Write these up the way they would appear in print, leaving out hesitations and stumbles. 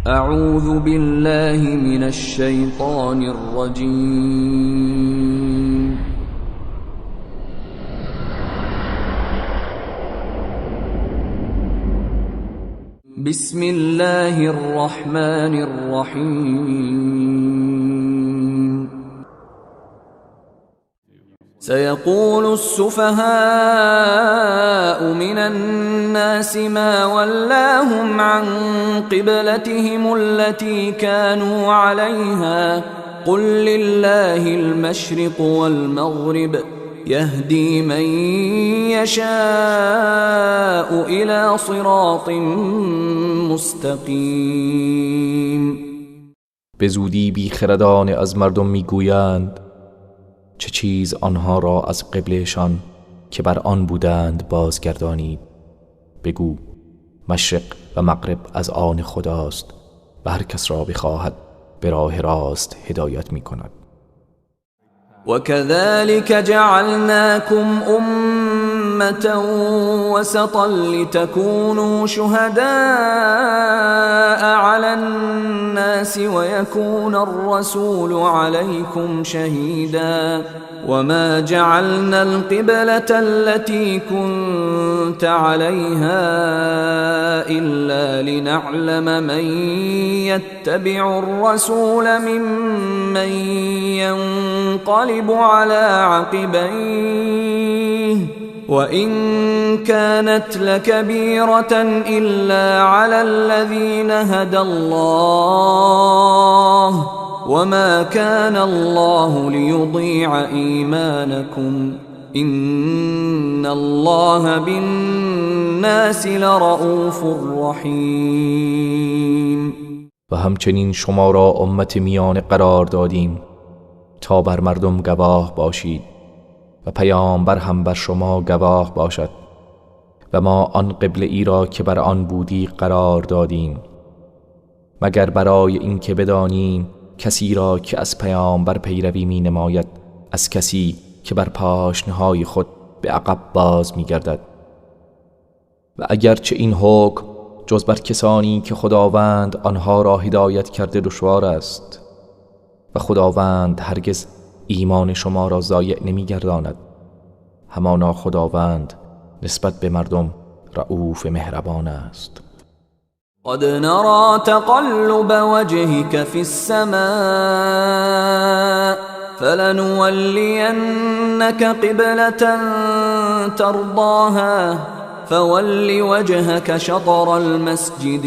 اعوذ بالله من الشیطان الرجیم. بسم الله الرحمن الرحیم. سيقول السفهاء من الناس ما ولاهم عن قبلتهم التي كانوا عليها قل لله المشرق والمغرب يهدي من يشاء إلى صراط مستقیم. به زودی بیخردان از مردم میگویند چه چیز آنها را از قبلهشان که بر آن بودند بازگردانید. بگو مشرق و مغرب از آن خداست و هر کس را بخواهد به راه راست هدایت می کند. وكذلك جعلناكم أمة وسطا لتكونوا شهداء على الناس ويكون الرسول عليكم شهيدا وما جعلنا القبلة التي كنت عليها إلا لنعلم من يتبع الرسول ممن ينقلب على عقبيه وإن كانت لكبيرة إلا على الذين هدى الله وما كان الله ليضيع إيمانكم إن الله بالناس لرؤوف رحيم. و همچنین شما را امت میانه قرار دادیم تا بر مردم گواه باشید و پیامبر هم بر شما گواه باشد و ما آن قبله ای را که بر آن بودی قرار دادیم مگر برای اینکه بدانیم کسی را که از پیامبر پیروی می نماید از کسی که بر پاشنه‌های خود به عقب باز می گردد. و اگرچه این حکم جز بر کسانی که خداوند آنها را هدایت کرده دشوار است و خداوند هرگز ایمان شما را ضایع نمی گرداند. همانا خداوند نسبت به مردم رؤوف مهربان است. قد نرى تقلب وجهك في السماء فلنولينك قبلة ترضاها فول وجهك شطر المسجد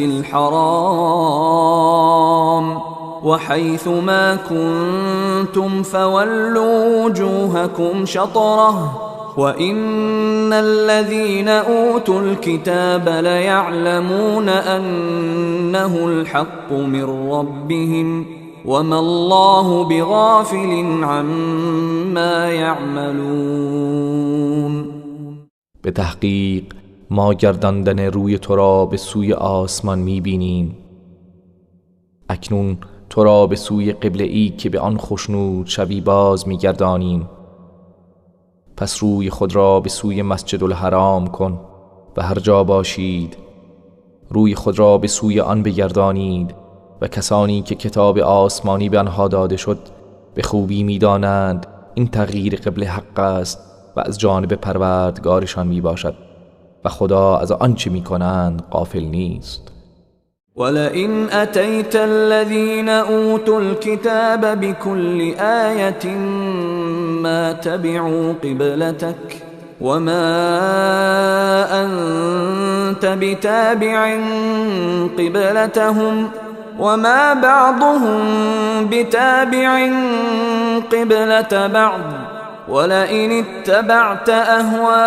الحرام وحيث ما كنتم فولوا وجوهكم شطره وإن الذين أوتوا الكتاب ليعلمون أنه الحق من ربهم وما الله بغافل عما يعملون. به تحقیق ما گرداندن روی تو را به سوی آسمان می‌بینیم. اکنون تو را به سوی قبله‌ای که به آن خوشنود شوی باز می‌گردانیم. پس روی خود را به سوی مسجد الحرام کن و هر جا باشید روی خود را به سوی آن بگردانید و کسانی که کتاب آسمانی به آنها داده شد به خوبی می‌دانند این تغییر قبله حق است و از جانب پروردگارشان می‌باشد و خدا از آنچه می‌کنند غافل نیست. ولئن أتيت الذين أوتوا الكتاب بكل آية ما تبعوا قبلتك وما أنت بتابع قبلتهم وما بعضهم بتابع قبلة بعض ولئن اتبعت أهواءهم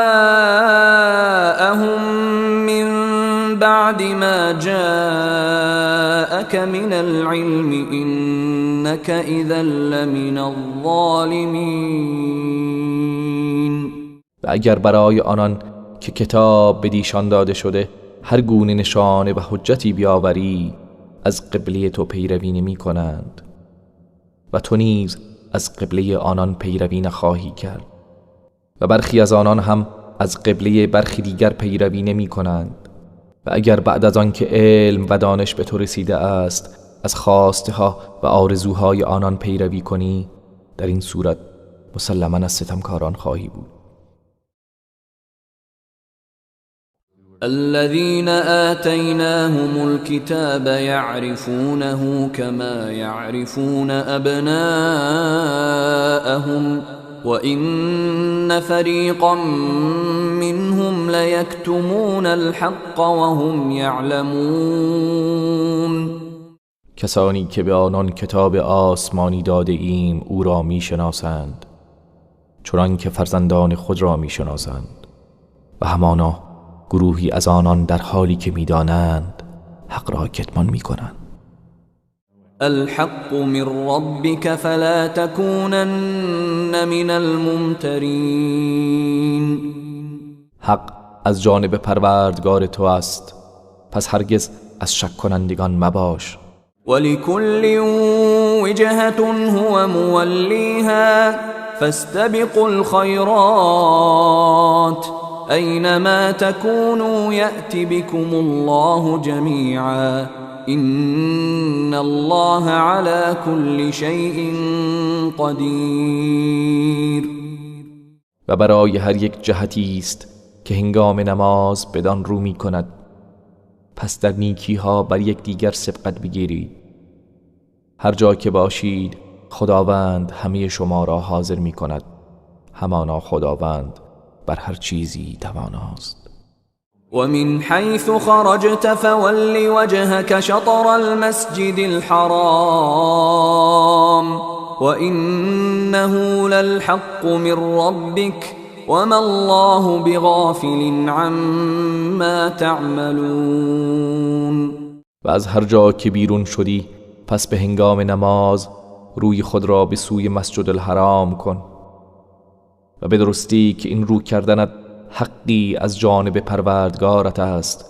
من بعد ما جاءك من العلم إنك إذا لمن الظالمین. و اگر برای آنان که کتاب بدیشان داده شده هر گونه نشانه و حجتی بیاوری از قبله تو پیروی نمی کنند و تو نیز از قبله آنان پیروی نخواهی کرد و برخی از آنان هم از قبله برخی دیگر پیروی نمی کنند و اگر بعد از آن که علم و دانش به تو رسیده است از خواسته ها و آرزوهای آنان پیروی کنی، در این صورت مسلما از ستمکاران خواهی بود. الذين آتيناهم الكتاب يعرفونه كما يعرفون أبناءهم وإن فريقا منهم ليكتمون الحق وهم يعلمون. کسانی که به آنان کتاب آسمانی داده ایم او را میشناسند چنان که فرزندان خود را میشناسند، و همانا گروهی از آنان در حالی که میدانند حق را کتمان میکنند. الحق من ربك فلا تكونن من الممترین. حق از جانب پروردگار تو است، پس هرگز از شک کنندگان مباش. ولكل وجهة هو موليها فاستبقوا الخيرات أينما تكونوا يأت بكم الله جميعا إن الله على كل شيء قدیر. و برای هر یک جهتی است که هنگام نماز بدان رو می کند، پس در نیکی ها بر یک دیگر سبقت بگیرید. هر جا که باشید خداوند همه شما را حاضر می کند، همانا خداوند بر هر چیزی تواناست. ومن حيث خرجت فول وجهك شطر المسجد الحرام وإنه للحق من ربك وما الله بغافل عما تعملون. و از هر جا که بیرون شدی پس به هنگام نماز روی خود را به سوی مسجد الحرام کن، و به درستی که این رو کردنت حقی از جانب پروردگارت است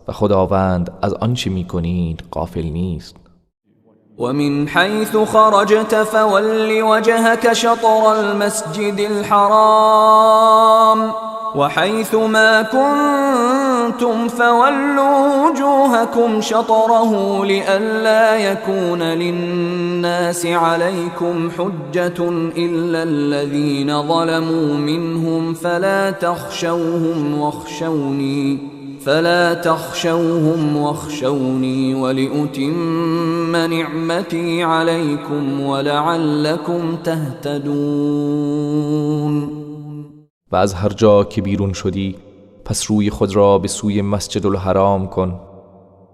و خداوند از آنچه میکنید غافل نیست. ومن حيث خرجت فول وجهك شطر المسجد الحرام وحيث ما كنتم فولوا وجوهكم شطره لئلا يكون للناس عليكم حجة إلا الذين ظلموا منهم فلا تخشوهم واخشوني ولأتم نعمتي عليكم ولعلكم تهتدون. و از هر جا که بیرون شدی پس روی خود را به سوی مسجد الحرام کن،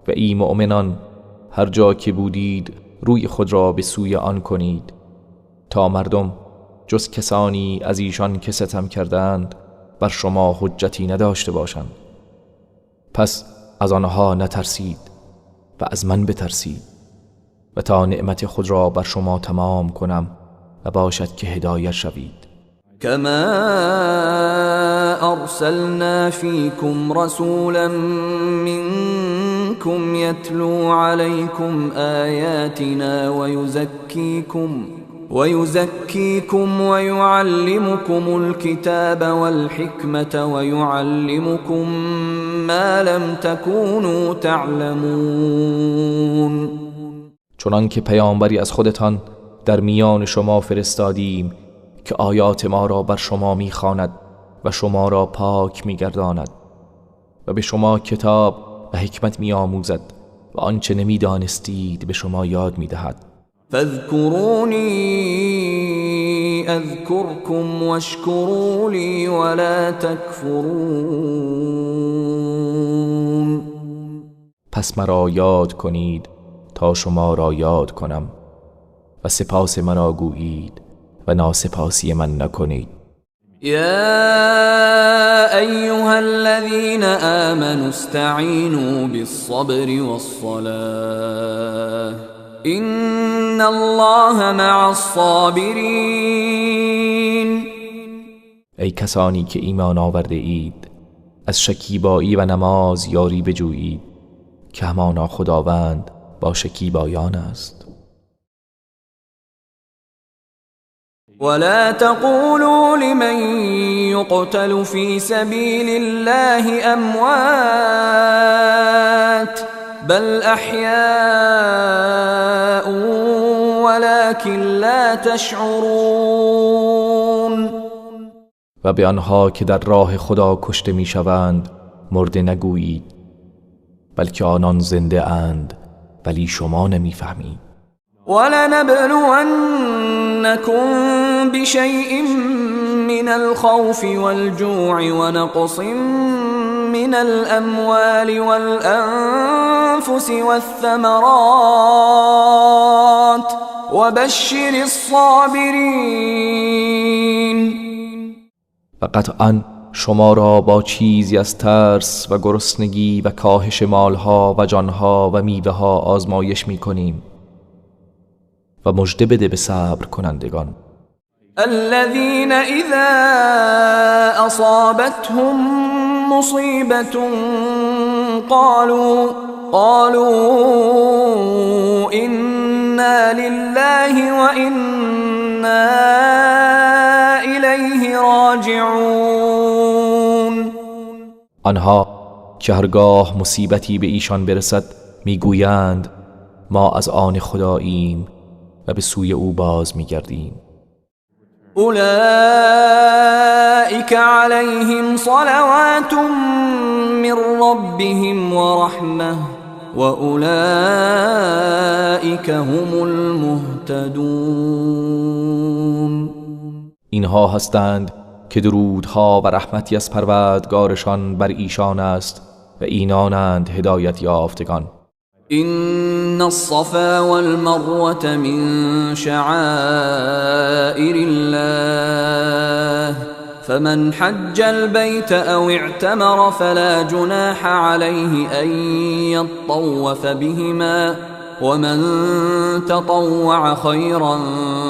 و ای مؤمنان هر جا که بودید روی خود را به سوی آن کنید، تا مردم جز کسانی از ایشان که ستم کردند بر شما حجتی نداشته باشند. پس از آنها نترسید و از من بترسید، و تا نعمت خود را بر شما تمام کنم و باشد که هدایت شوید. كما أرسلنا فيكم رسولا منكم يتلو عليكم آياتنا ويزكيكم ويعلمكم الكتاب والحكمة ويعلمكم ما لم تكونوا تعلمون. چنان که پیامبری از خودتان در میان شما فرستادیم که آیات ما را بر شما میخواند و شما را پاک میگرداند و به شما کتاب و حکمت میآموزد و آنچه نمیدانستید به شما یاد میدهد. فاذكروني اذكركم واشكروا لي ولا تكفرون. پس مرا یاد کنید تا شما را یاد کنم و سپاس مرا گویید و ناسپاسی من نکنید. یا ایها الذین آمنوا استعینوا بالصبر والصلاة إن الله مع الصابرین. ای کسانی که ایمان آورده اید از شکیبایی و نماز یاری بجویید که همانا خداوند با شکیبایان است. ولا تقولوا لمن يقتل في سبيل الله أموات بل أحياء ولكن لا تشعرون. و به آنها که در راه خدا کشته میشوند مرده نگویید، بلکه آنان زنده اند ولی شما نمیفهمید. ولنبلونکم بشیء من الخوف والجوع ونقص من الأموال والأنفس والثمرات وبشر الصابرین. و قطعاً شما را با چیزی از ترس و گرسنگی و کاهش مالها و جانها و میوه‌ها آزمایش می‌کنیم و مژده بده به صبر کنندگان. الذين إذا أصابتهم مصيبة قالوا إنا لله وإنا إليه راجعون. آنها که هرگاه مصیبتی به ایشان برسد میگویند ما از آن خداییم و به سوی او باز میگردیم. أولئك عليهم صلوات من ربهم ورحمة وأولئك هم المهتدون. اینها هستند که درودها و رحمتی از پروردگارشان بر ایشان است و اینانند هدایت یافتگان. إن الصفا والمروة من شعائر الله فمن حج البيت أو اعتمر فلا جناح عليه أن يطوف بهما ومن تطوع خيرا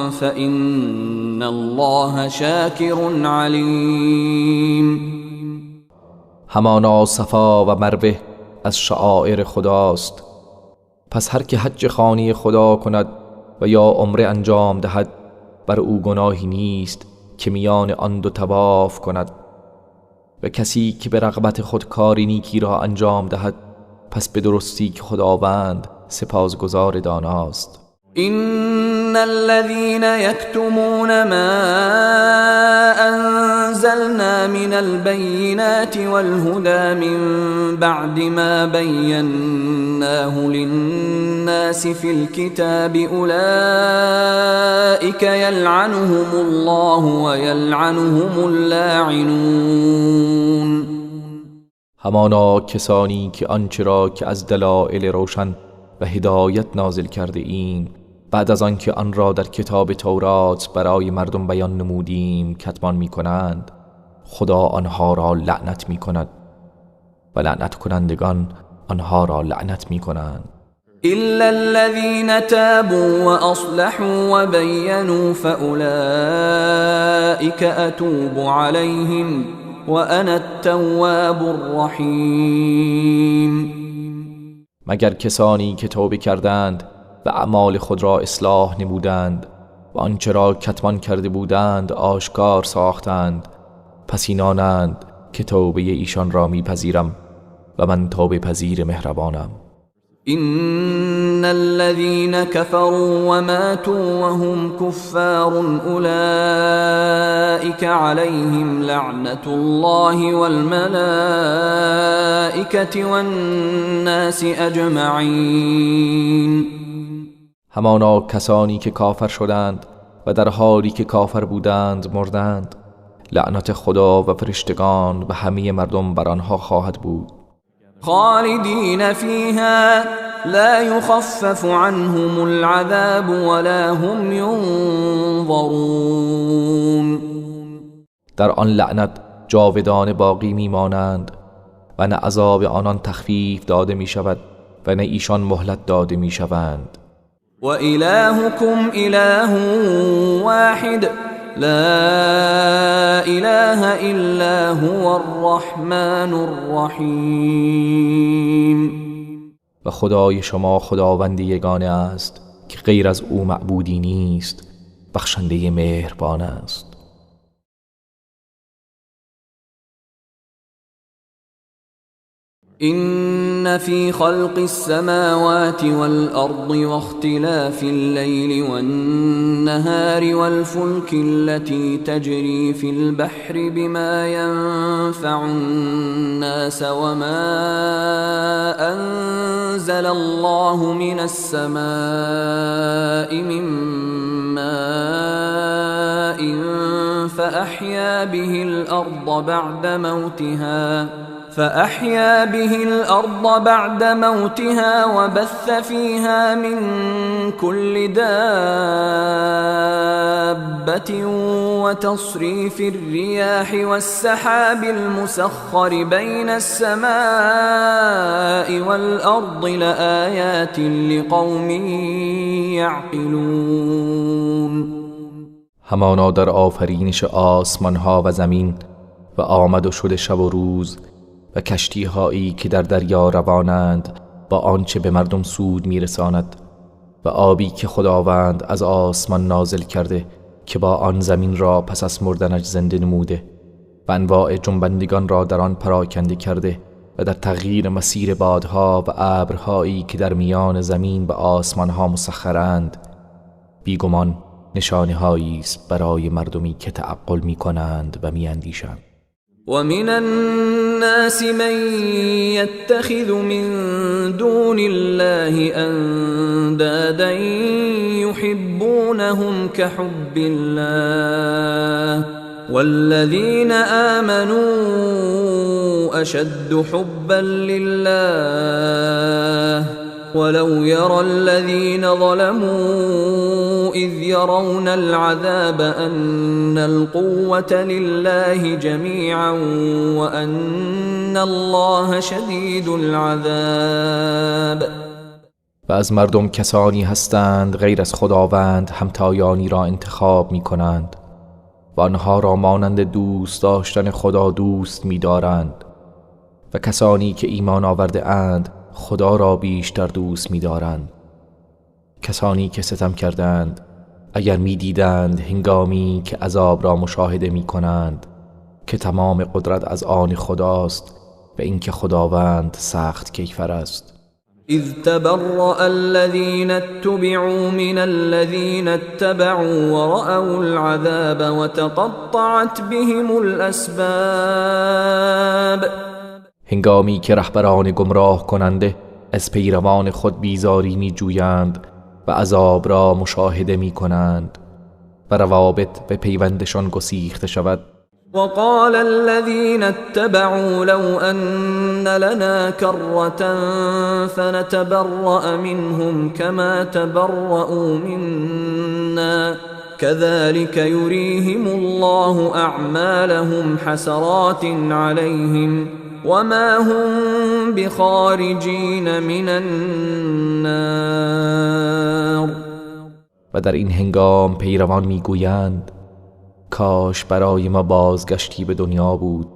فإن الله شاكر عليم. همانا صفا و مروه از شعائر خداست، پس هر که حج خانه خدا کند و یا عمره انجام دهد بر او گناهی نیست که میان آن دو طواف کند، و کسی که به رغبت خود کاری نیکی را انجام دهد پس به درستی که خداوند سپاسگزار داناست. إن الذين يكتمون ما أنزلنا من البينات والهدى من بعد ما بيناه للناس في الكتاب أولئك يلعنهم الله ويلعنهم اللاعنون. همانا کسانی که آنچه را که از دلایل روشن و هدایت نازل کرده ایم بعد از آنکه آن را در کتاب تورات برای مردم بیان نمودیم کتمان می کنند، خدا آنها را لعنت می کند و لعنت کنندگان آنها را لعنت می کنند. إلا الذين تابوا وأصلحوا وبينوا فأولئك أتوب عليهم وأنا التواب الرحيم. مگر کسانی که توبه کردند و اعمال خود را اصلاح نمودند و آنچه را کتمان کرده بودند آشکار ساختند، پس اینانند که توبه ایشان را میپذیرم و من توبه پذیر مهربانم. إن الذين كفروا وماتوا وهم كفار أولئك عليهم لعنة الله والملائكة والناس أجمعين. همانا کسانی که کافر شدند و در حالی که کافر بودند مردند، لعنت خدا و فرشتگان و همه مردم بر آنها خواهد بود. خالدین فیها لا یخفف عنهم العذاب ولا هم ینظرون. در آن لعنت جاودانه باقی میمانند و نه عذاب آنان تخفیف داده می شود و نه ایشان مهلت داده می شوند. و الهکم اله واحد لا اله الا هو الرحمن الرحیم. و خدای شما خداوند یگانه است که غیر از او معبودی نیست، بخشنده مهربان است. إن في خلق السماوات والأرض واختلاف الليل والنهار والفلك التي تجري في البحر بما ينفع الناس وما أنزل الله من السماء من ماء فأحيا به الأرض بعد موتها وبث فيها من كل دابة وتصريف الرياح والسحاب المسخر بين السماء والأرض لآيات لقوم يعقلون. همانا در آفرینش آسمان ها و زمین و آمد و شد شب و روز و کشتی هایی که در دریا روانند با آنچه به مردم سود میرساند و آبی که خداوند از آسمان نازل کرده که با آن زمین را پس از مردنش زنده نموده و انواع جنبندگان را در آن پراکنده کرده و در تغییر مسیر بادها و ابرهایی که در میان زمین و آسمانها مسخرند، بیگمان نشانه هایی است برای مردمی که تعقل می کنند و می اندیشند. ومن الناس من يتخذ من دون الله أندادا يحبونهم كحب الله والذين آمنوا أشد حبا لله ولو يرى الذين ظلموا إذ يرون العذاب أن القوة لله جميعا وأن الله شديد العذاب. و از مردم کسانی هستند غیر از خداوند همتایانی را انتخاب می کنند و آنها را مانند دوست داشتن خدا دوست می دارند و کسانی که ایمان آورده اند خدا را بیشتر دوست می دارند. کسانی که ستم کردند اگر می دیدند هنگامی که عذاب را مشاهده می کنند که تمام قدرت از آن خداست و اینکه خداوند سخت کیفر است. اذ تبرأ الذين اتبعوا من الذين اتبعوا ورأوا العذاب وتقطعت بهم الأسباب. هنگامی که رهبران گمراه کننده از پیروان خود بیزاری می جویند و عذاب را مشاهده می کنند و روابط به پیوندشان گسیخته شود. وقال الذين اتبعوا لو أن لنا كرة فنتبرأ منهم كما تبرؤوا منا كذلك يريهم الله أعمالهم حسرات عليهم وما هم بخارجين من النار. و در این هنگام پیروان میگویند کاش برای ما بازگشتی به دنیا بود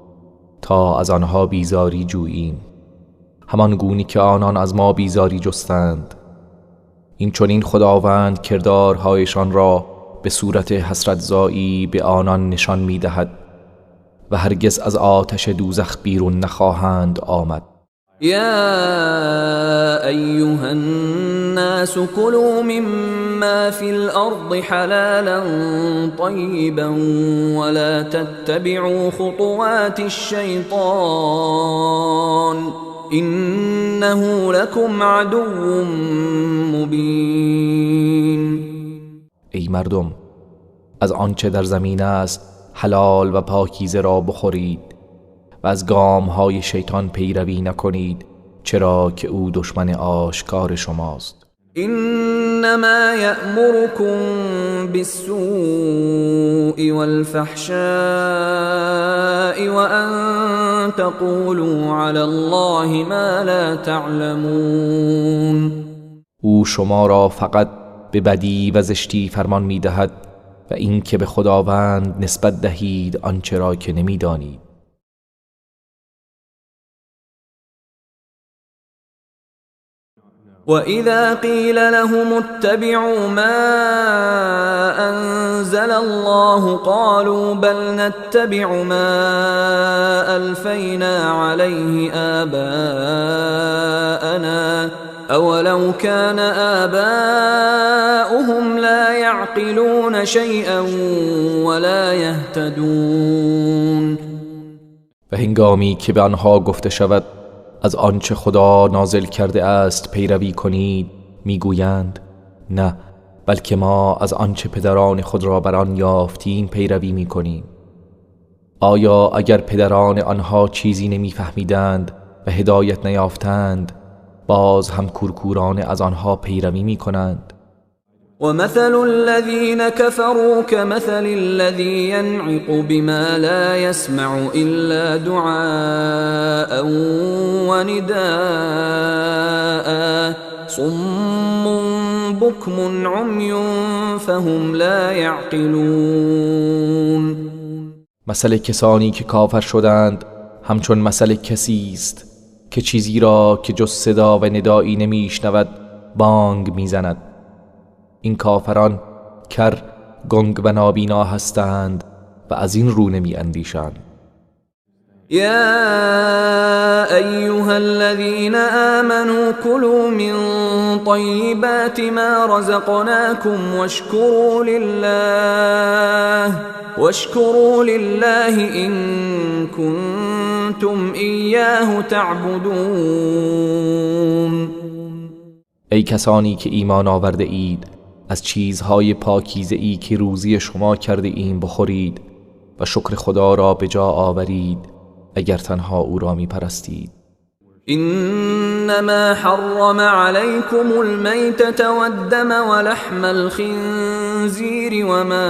تا از آنها بیزاری جوییم، همان گونی که آنان از ما بیزاری جستند. این چنین خداوند کردارهایشان را به صورت حسرتزایی به آنان نشان میدهد و هرگز از آتش دوزخ بیرون نخواهند آمد. یا ایها الناس كلوا مما في الارض حلالا طیبا ولا تتبعوا خطوات الشیطان انه لكم عدو مبین. ای مردم، از آنچه در زمین است حلال و پاکیزه را بخورید و از گام‌های شیطان پیروی نکنید، چرا که او دشمن آشکار شماست. انما یأمرکم بالسوء والفحشاء وان تقولوا علی الله ما لا تعلمون. او شما را فقط به بدی و زشتی فرمان می‌دهد و این که به خداوند نسبت دهید آنچه را که نمی‌دانید. وَإِذَا قِيلَ لَهُمُ اتَّبِعُوا مَا أَنزَلَ اللَّهُ قَالُوا بَلْ نَتَّبِعُ مَا أَلْفَيْنَا عَلَيْهِ آبَاءَنَا أولو كان آباؤهم لا يعقلون شيئا ولا يهتدون. و هنگامی که به آنها گفته شود از آنچه خدا نازل کرده است پیروی کنید، میگویند نه، بلکه ما از آنچه پدران خود را بر آن یافتیم پیروی میکنیم. آیا اگر پدران آنها چیزی نمیفهمیدند و هدایت نیافتند، باز هم کورکورانه از آنها پیروی میکنند؟ ومثل الذين كفروا كمثل الذي ينعق بما لا يسمع إلا دعاء ونداء صم بكم عمي فهم لا يعقلون. مثل کسانی که کافر شدند همچون مثل کسی است که چیزی را که جز صدا و ندایی نمیشنود بانگ میزند. این کافران کر، گنگ و نابینا هستند و از این رو نمی اندیشند. یا ایها الذین آمنوا كلوا من طیبات ما رزقناكم واشكروا لله إن كنتم إياه تعبدون. ای کسانی که ایمان آورده اید، از چیزهای پاکیزه ای که روزی شما کرده ایم بخورید و شکر خدا را به جا آورید اگر تنها او را می پرستید. انما حرم عليكم الميتة والدم ولحم الخنزير وما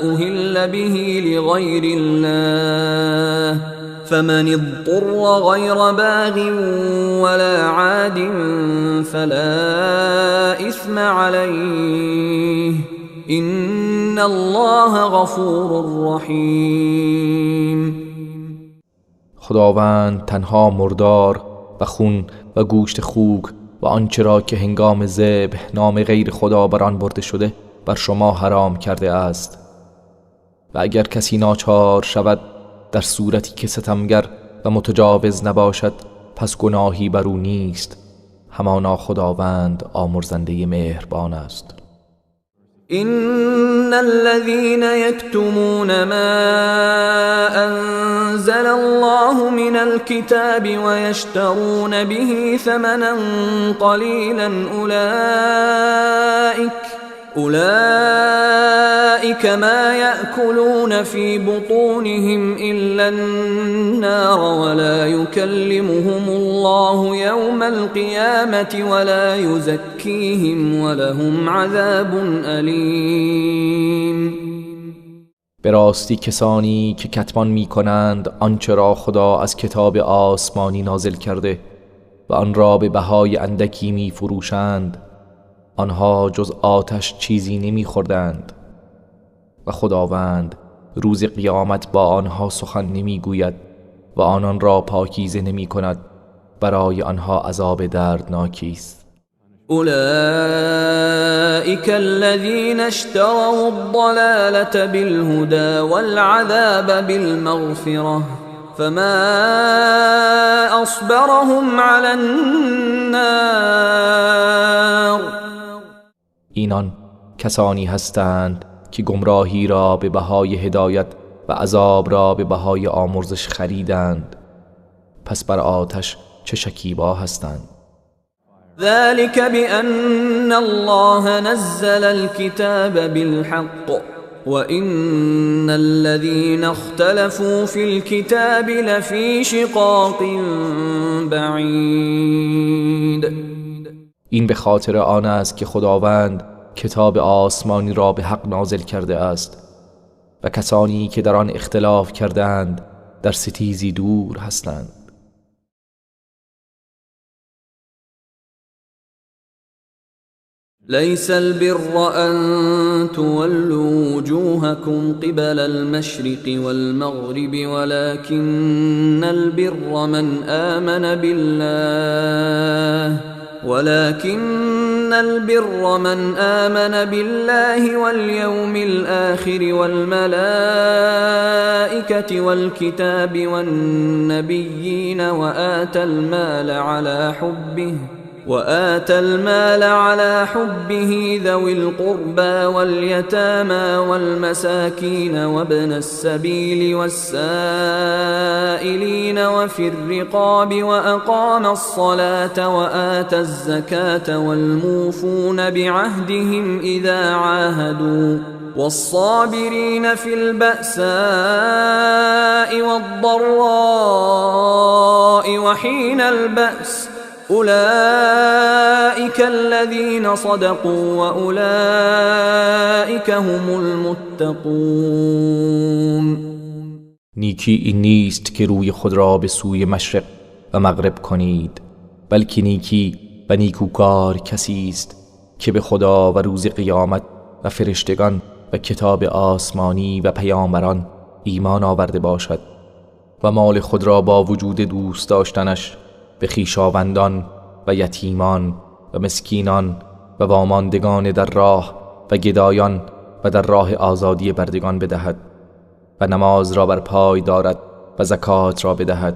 أهل به لغير الله فمن اضطر غير باغ ولا عاد فلا إثم عليه إن الله غفور رحيم. خداوند تنها مردار و خون و گوشت خوک و آنچه را که هنگام ذبح نام غیر خدا بر آن برده شده بر شما حرام کرده است. و اگر کسی ناچار شود در صورتی که ستمگر و متجاوز نباشد پس گناهی بر او نیست، همانا خداوند آمرزنده مهربان است. إن الذين يكتمون ما أنزل الله من الكتاب ويشترون به ثمنا قليلا أولئك ما يأكلون في بطونهم إلا النار ولا يكلمهم الله يوم القيامة ولا يزكيهم ولهم عذاب أليم. به راستی کسانی که کتمان می کنند آنچه را خدا از کتاب آسمانی نازل کرده و آن را به بهای اندکی می فروشند، آنها جز آتش چیزی نمی خوردند و خداوند روز قیامت با آنها سخن نمی گوید و آنان را پاکیزه نمی کند، برای آنها عذاب دردناکی است. اولئک الذین اشتروا الضلالة بالهدى والعذاب بالمغفرة فما اصبرهم علی النار. اینان کسانی هستند که گمراهی را به بهای هدایت و عذاب را به بهای آمرزش خریدند، پس بر آتش چه شکیبا هستند. ذلك بأن الله نزل الكتاب بالحق وإن الذين اختلفوا في الكتاب لفي شقاق بعید. این به خاطر آن است که خداوند کتاب آسمانی را به حق نازل کرده است و کسانی که در آن اختلاف کردند در ستیزی دور هستند. ليس البر أن تولوا وجوهكم قبل المشرق والمغرب ولكن البر من آمن بالله واليوم الآخر والملائكة والكتاب والنبيين وآتى المال وآتى المال على حبه ذوي القربى واليتامى والمساكين وابن السبيل والسائلين وفي الرقاب وأقام الصلاة وآتى الزكاة والموفون بعهدهم إذا عاهدوا والصابرين في البأساء والضراء وحين البأس أولئك الذين صدقوا وأولئك هم المتقون. نیکی این نیست که روی خود را به سوی مشرق و مغرب کنید، بلکه نیکی و نیکوکار کسی است که به خدا و روز قیامت و فرشتگان و کتاب آسمانی و پیامبران ایمان آورده باشد و مال خود را با وجود دوست داشتنش به خویشاوندان و یتیمان و مسکینان و واماندگان در راه و گدایان و در راه آزادی بردگان بدهد و نماز را بر پای دارد و زکات را بدهد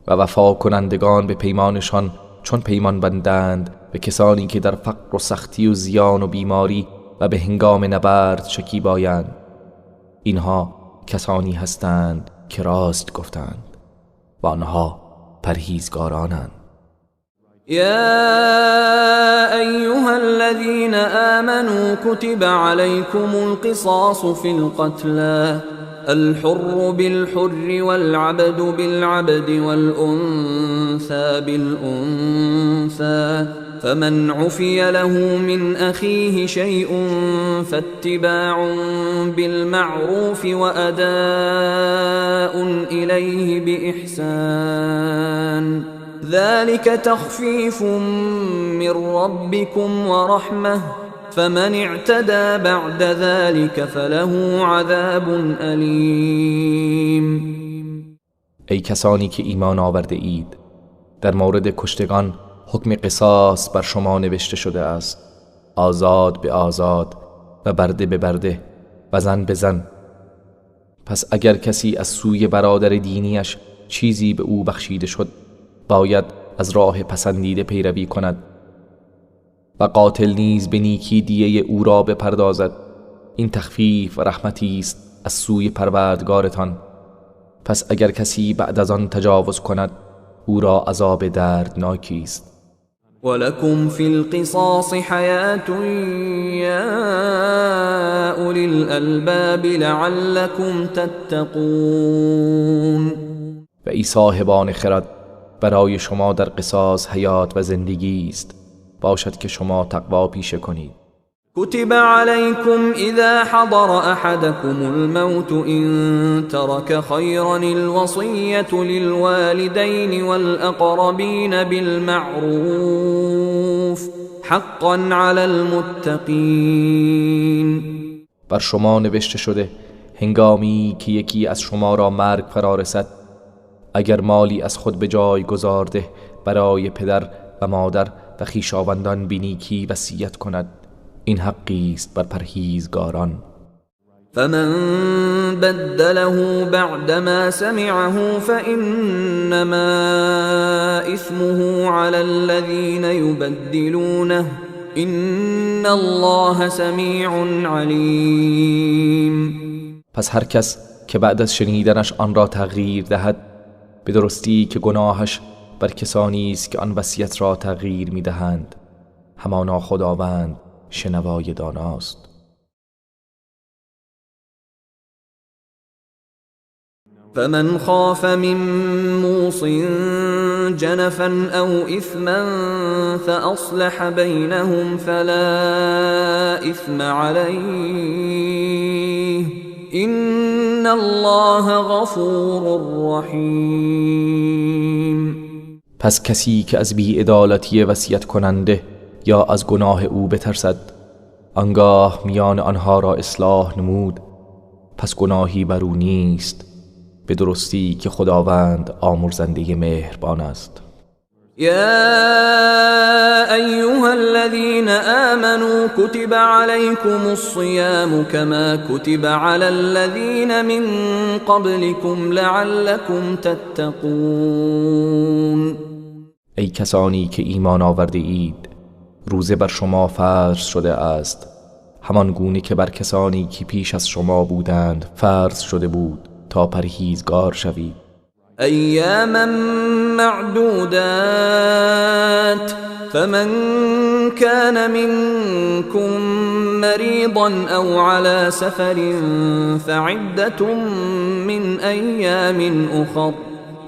و وفا کنندگان به پیمانشان چون پیمان بندند به کسانی که در فقر و سختی و زیان و بیماری و به هنگام نبرد شکیبایند. اینها کسانی هستند که راست گفتند و آنها پرهیزگارانند. یا ایها الذین آمنوا كتب علیکم القصاص فی القتلى الحر بالحر والعبد بالعبد والأنثى بالأنثى فمن عفي له من أخيه شيء فاتباع بالمعروف وأداء إليه بإحسان ذلك تخفيف من ربكم ورحمة فمن اعتدى بعد ذلك فله عذاب أليم. ای کسانی که ایمان آورده اید، در مورد کشتگان حکم قصاص بر شما نوشته شده است، آزاد به آزاد و برده به برده و زن به زن. پس اگر کسی از سوی برادر دینیش چیزی به او بخشیده شد، باید از راه پسندیده پیروی کند و قاتل نیز به نیکی دیه او را بپردازد. این تخفیف و رحمتی است از سوی پروردگارتان. پس اگر کسی بعد از آن تجاوز کند، او را عذاب دردناکی است. ولکم فی القصاص حیات یا اولی الالباب لعلکم تتقون. و ای صاحبان خرد، برای شما در قصاص حیات و زندگی است، باشد که شما تقوا پیشه کنید. كتب عليكم إذا حضر أحدكم الموت إن ترك خيرا الوصية للوالدين والأقربين بالمعروف حقا على المتقين. بر شما نوشته شده هنگامی که یکی از شما را مرگ فرا رسد، اگر مالی از خود به جای گذارده برای پدر و مادر و خویشاوندان به نیکی وصیت کند، این حقی است بر پرهیزگاران. فمن بدله بعدما سمعه فإنما إثمه على الذين يبدلونه إن الله سمیع علیم. پس هر کس که بعد از شنیدنش آن را تغییر دهد، به درستی که گناهش بر کسانی است که آن وصیت را تغییر می‌دهند. همانا خداوند شنوای داناست. فمن خاف من موص جنفا او اثما فاصلح بینهم فلا اثم علیه ان الله غفور رحیم. پس کسی که از بی‌عدالتی وصیت کننده یا از گناه او بترسد، آنگاه میان آنها را اصلاح نمود، پس گناهی بر او نیست، به درستی که خداوند آمرزنده مهربان است. یا ایها الذین آمنوا کتب علیکم الصیام کما کتب علی الذین من قبلکم لعلکم تتقون. ای کسانی که ایمان آورده اید، روزه بر شما فرض شده است، همان گونه که بر کسانی که پیش از شما بودند فرض شده بود، تا پرهیزگار شوید. ایاما معدودات فمن كان منكم مريضا أو على سفر فعدة من أيام أخر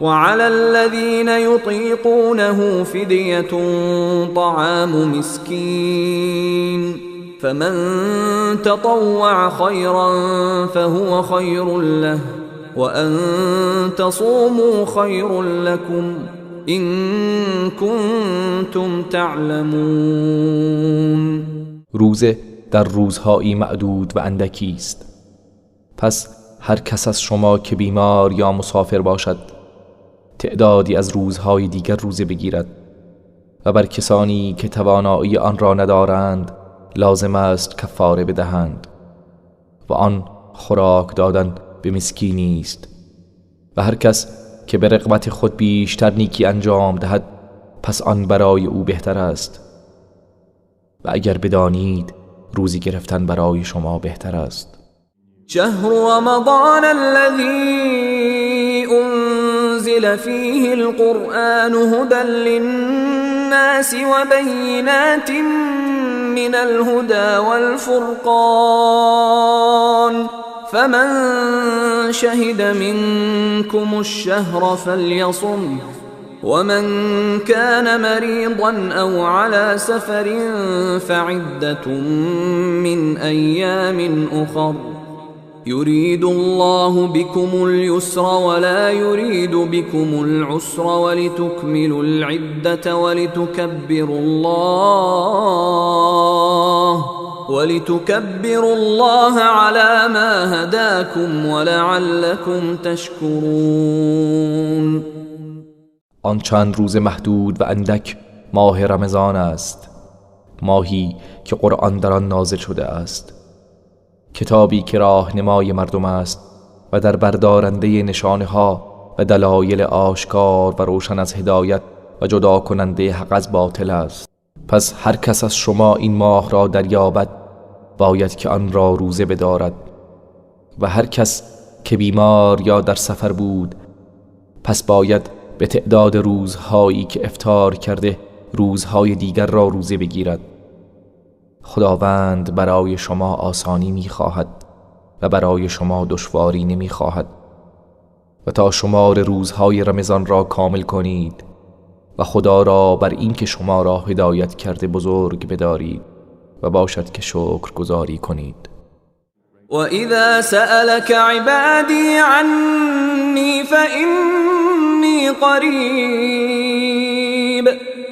وعلى الذين يطيقونه فدية طعام مسكين فمن تطوع خيرا فهو خير له وأن تصوموا خير لكم إن كنتم تعلمون. روزه در روزهایی معدود و اندکی است، پس هر کس از شما که بیمار یا مسافر باشد تعدادی از روزهای دیگر روزه بگیرد و بر کسانی که توانایی آن را ندارند لازم است کفاره بدهند و آن خوراک دادن به مسکینی است. و هر کس که به رغبت خود بیشتر نیکی انجام دهد پس آن برای او بهتر است، و اگر بدانید روزی گرفتن برای شما بهتر است. شهر رمضان الذي أنزل فيه القرآن هدى للناس وبينات من الهدى والفرقان فمن شهد منكم الشهر فليصمه ومن كان مريضا أو على سفر فعدة من أيام أخر يريد الله بكم اليسر ولا يريد بكم العسر ولتكملوا العدة ولتكبروا الله على ما هداكم ولعلكم تشكرون. آن چند روز محدود و اندک ماه رمضان است، ماهی که قرآن در آن نازل شده است، کتابی که راهنمای مردم است و در بردارنده نشانه ها و دلایل آشکار و روشن از هدایت و جدا کننده حق از باطل است. پس هر کس از شما این ماه را دریابد باید که آن را روزه بدارد، و هر کس که بیمار یا در سفر بود پس باید به تعداد روزهایی که افطار کرده روزهای دیگر را روزه بگیرد. خداوند برای شما آسانی می‌خواهد و برای شما دشواری نمی‌خواهد، و تا شمار روزهای رمضان را کامل کنید و خدا را بر این که شما را هدایت کرده بزرگ بدارید و باشد که شکر گزاری کنید. وَإِذَا سَأَلَكَ عِبَادِي عَنِّي فَإِنِّي قَرِيبٌ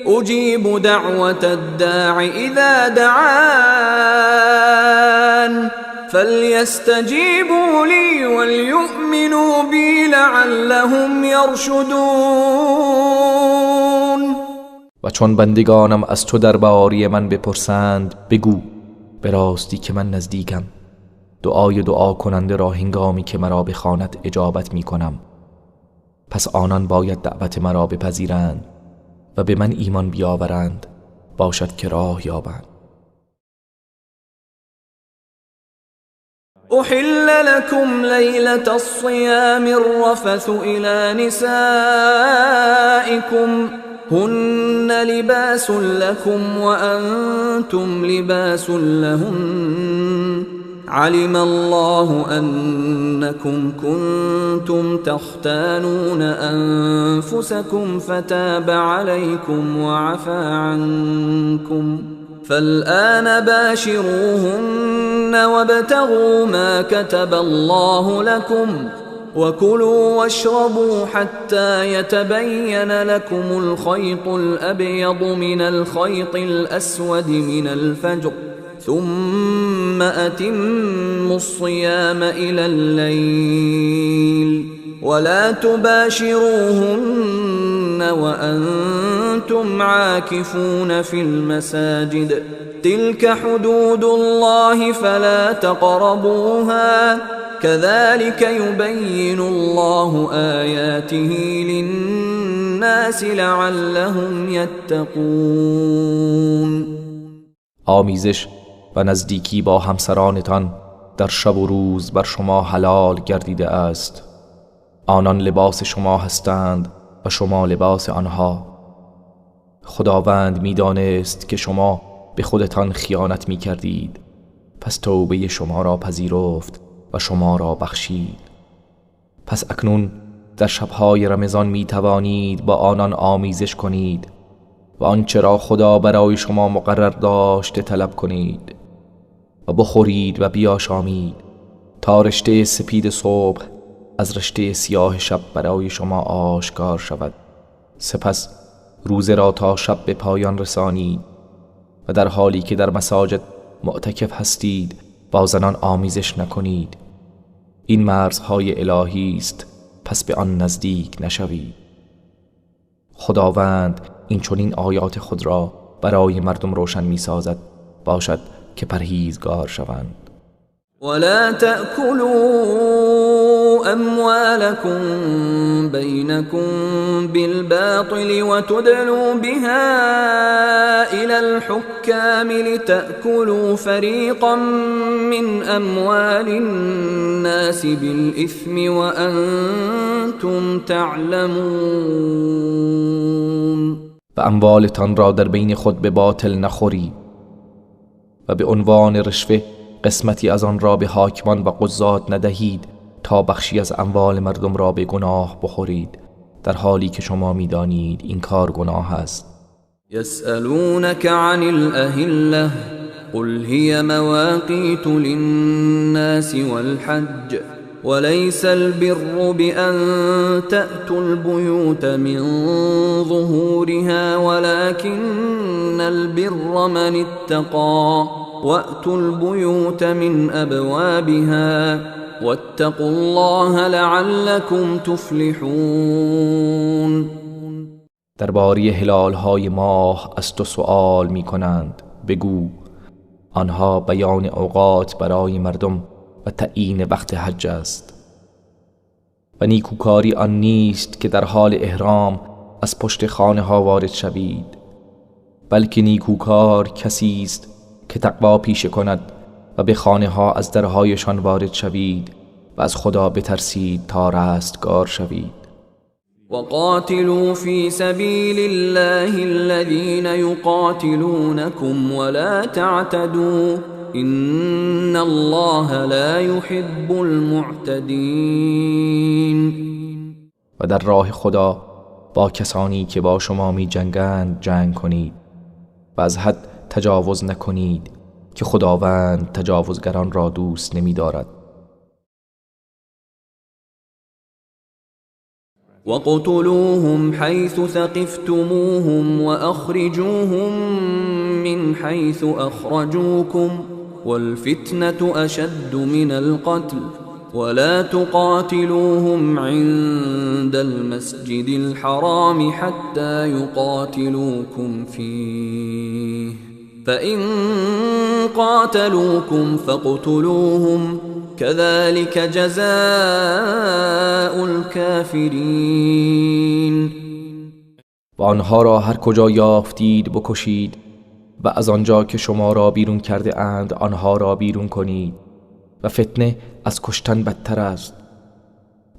أُجِيبُ دَعْوَةَ الدَّاعِ إِذَا دَعَانِ فَلْيَسْتَجِيبُوا لِي وَلْيُؤْمِنُوا بِي لَعَلَّهُمْ يَرْشُدُونَ. و چون بندگانم از تو درباره من بپرسند بگو به راستی که من نزدیکم، دعای دعا کننده را هنگامی که مرا بخواند اجابت می کنم. پس آنان باید دعوت مرا بپذیرند و به من ایمان بیاورند، باشد که راه یابند. أحل لكم ليلة الصيام الرفث إلى نسائكم هن لباس لكم وأنتم لباس لهن علم الله أنكم كنتم تختانون أنفسكم فتاب عليكم وعفى عنكم فالآن باشروهن وابتغوا ما كتب الله لكم وكلوا واشربوا حتى يتبين لكم الخيط الأبيض من الخيط الأسود من الفجر ثم أتموا الصيام إلى الليل ولا تباشروهن وأنتم عاكفون في المساجد تلك حدود الله فلا تقربوها كذلك يبين الله آياته للناس للناس لعلهم يتقون. آمیزش و نزدیکی با همسرانتان در شب و روز بر شما حلال گردیده است. آنان لباس شما هستند و شما لباس آنها. خداوند میدانست که شما به خودتان خیانت میکردید، پس توبه شما را پذیرفت و شما را بخشید. پس اکنون در شبهای رمضان میتوانید با آنان آمیزش کنید و آنچه را خدا برای شما مقرر داشته طلب کنید و بخورید و بیاشامید تا رشته سپید صبح از رشته سیاه شب برای شما آشکار شود. سپس روزه را تا شب به پایان رسانید و در حالی که در مساجد معتکف هستید با زنان آمیزش نکنید. این مرزهای الهی است، پس به آن نزدیک نشوید. خداوند این چنین آیات خود را برای مردم روشن می سازد، باشد که پرهیزگار شوند. ولا تأكلوا أموالكم بينكم بالباطل وتدلوا بها إلى الحكام لتأكلوا فريقا من أموال الناس بالإثم وأنتم تعلمون. و اموالتان را در بین خود به باطل نخورید و به عنوان رشوه قسمتی از آن را به حاکمان و قضات ندهید تا بخشی از اموال مردم را به گناه بخورید، در حالی که شما میدانید این کار گناه است. یسألونک عن الأهلة قل هي مواقیت للناس والحج وليس البر بأن تأتوا البيوت من ظهورها ولكن البر من اتقى وأتوا البيوت من أبوابها واتقوا الله لعلكم تفلحون. درباره هلال‌های ماه از تو سؤال می‌کنند، بگو آنها بیان اوقات برای مردم و تعیین وقت حج است. و نیکوکاری آن نیست که در حال احرام از پشت خانه ها وارد شوید، بلکه نیکوکار کسی است که تقوا پیشه کند و به خانه ها از درهایشان وارد شوید و از خدا بترسید تا رستگار شوید. وقاتلوا في سبيل الله الذين يقاتلونكم ولا تعتدوا إن الله لا يحب المعتدين. و در راه خدا با کسانی که با شما می جنگند جنگ کنید و از حد تجاوز نکنید که خداوند تجاوزگران را دوست نمی دارد. وقتلوهم حيث ثقفتموهم وأخرجوهم من حيث أخرجوكم والفتنة أشد من القتل ولا تقاتلوهم عند المسجد الحرام حتى يقاتلوكم فيه فإن قاتلوكم فاقتلوهم كذلك جزاء الكافرين. و آنها را هر کجا یافتید بکشید و از آنجا که شما را بیرون کرده اند آنها را بیرون کنید و فتنه از کشتن بدتر است.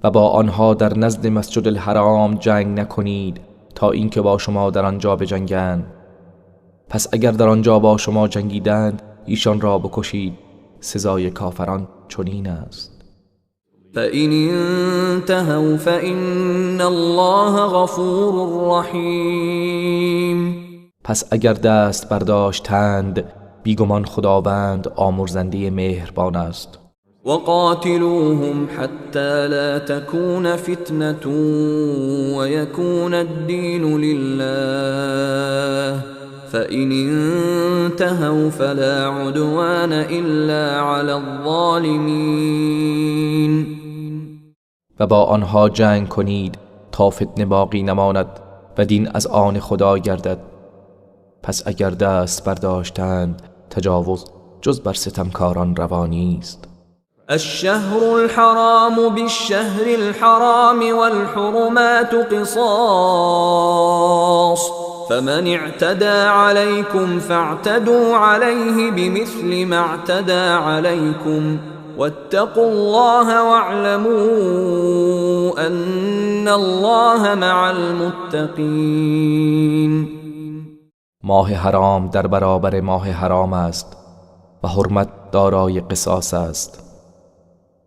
و با آنها در نزد مسجد الحرام جنگ نکنید تا اینکه با شما در آنجا بجنگند. پس اگر در آنجا با شما جنگیدند ایشان را بکشید، سزای کافران چنین است. فإن انتهوا فإن الله غفور رحیم. پس اگر دست برداشتند بیگمان خداوند آمرزنده مهربان است. وقاتلوهم حتى لا تكون فتنة ويكون الدين لله فإن انتهوا فلا عدوان إلا على الظالمين. و با آنها جنگ کنید تا فتنه باقی نماند و دین از آن خدا گردد. پس اگر دست برداشتند تجاوز جز بر ستمکاران روا نیست. الشهر الحرام بالشهر الحرام والحرمات قصاص فمن اعتدى عليكم فاعتدوا عليه بمثل ما اعتدى عليكم واتقوا الله واعلموا أن الله مع المتقین. ماه حرام در برابر ماه حرام است و حرمت دارای قصاص است.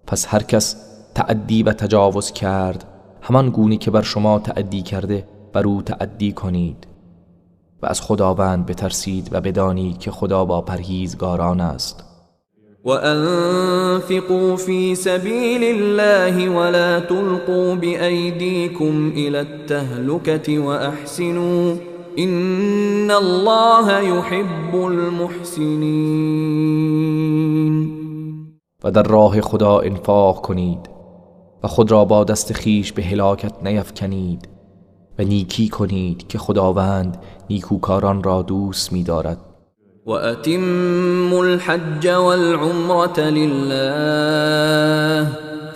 پس هر کس تعدی و تجاوز کرد، همان گونه که بر شما تعدی کرده بر او تعدی کنید و از خداوند بترسید و بدانید که خدا با پرهیزگاران است. وأنفقوا في سبيل الله ولا تلقوا بأيديكم إلى التهلكة وأحسنوا إن الله يحب المحسنين. و در راه خدا انفاق کنید و خود را با دست خیش به هلاکت نیفکنید و نیکی کنید که خداوند نیکوکاران را دوست می‌دارد. وأتموا الحج والعمرة لله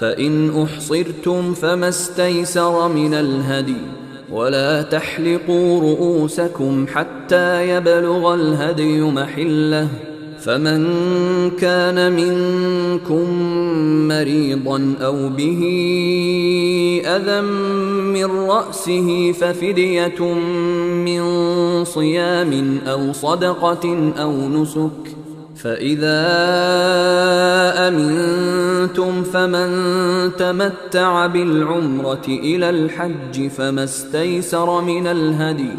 فإن أحصرتم فما استيسر من الهدي ولا تحلقوا رؤوسكم حتى يبلغ الهدي محله فمن كان منكم مريضا أو به أذى من رأسه ففدية من صيام أو صدقة أو نسك فإذا أمنتم فمن تمتع بالعمرة إلى الحج فما استيسر من الهدي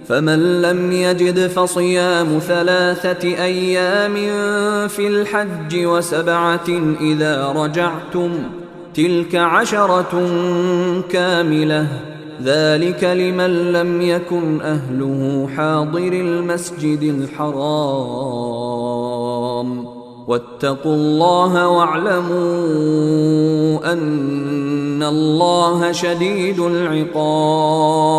فمن لم يجد فصيام 3 أيام في الحج و7 إذا رجعتم تلك 10 كاملة ذلك لمن لم يكن أهله حاضر المسجد الحرام واتقوا الله واعلموا أن الله شديد العقاب.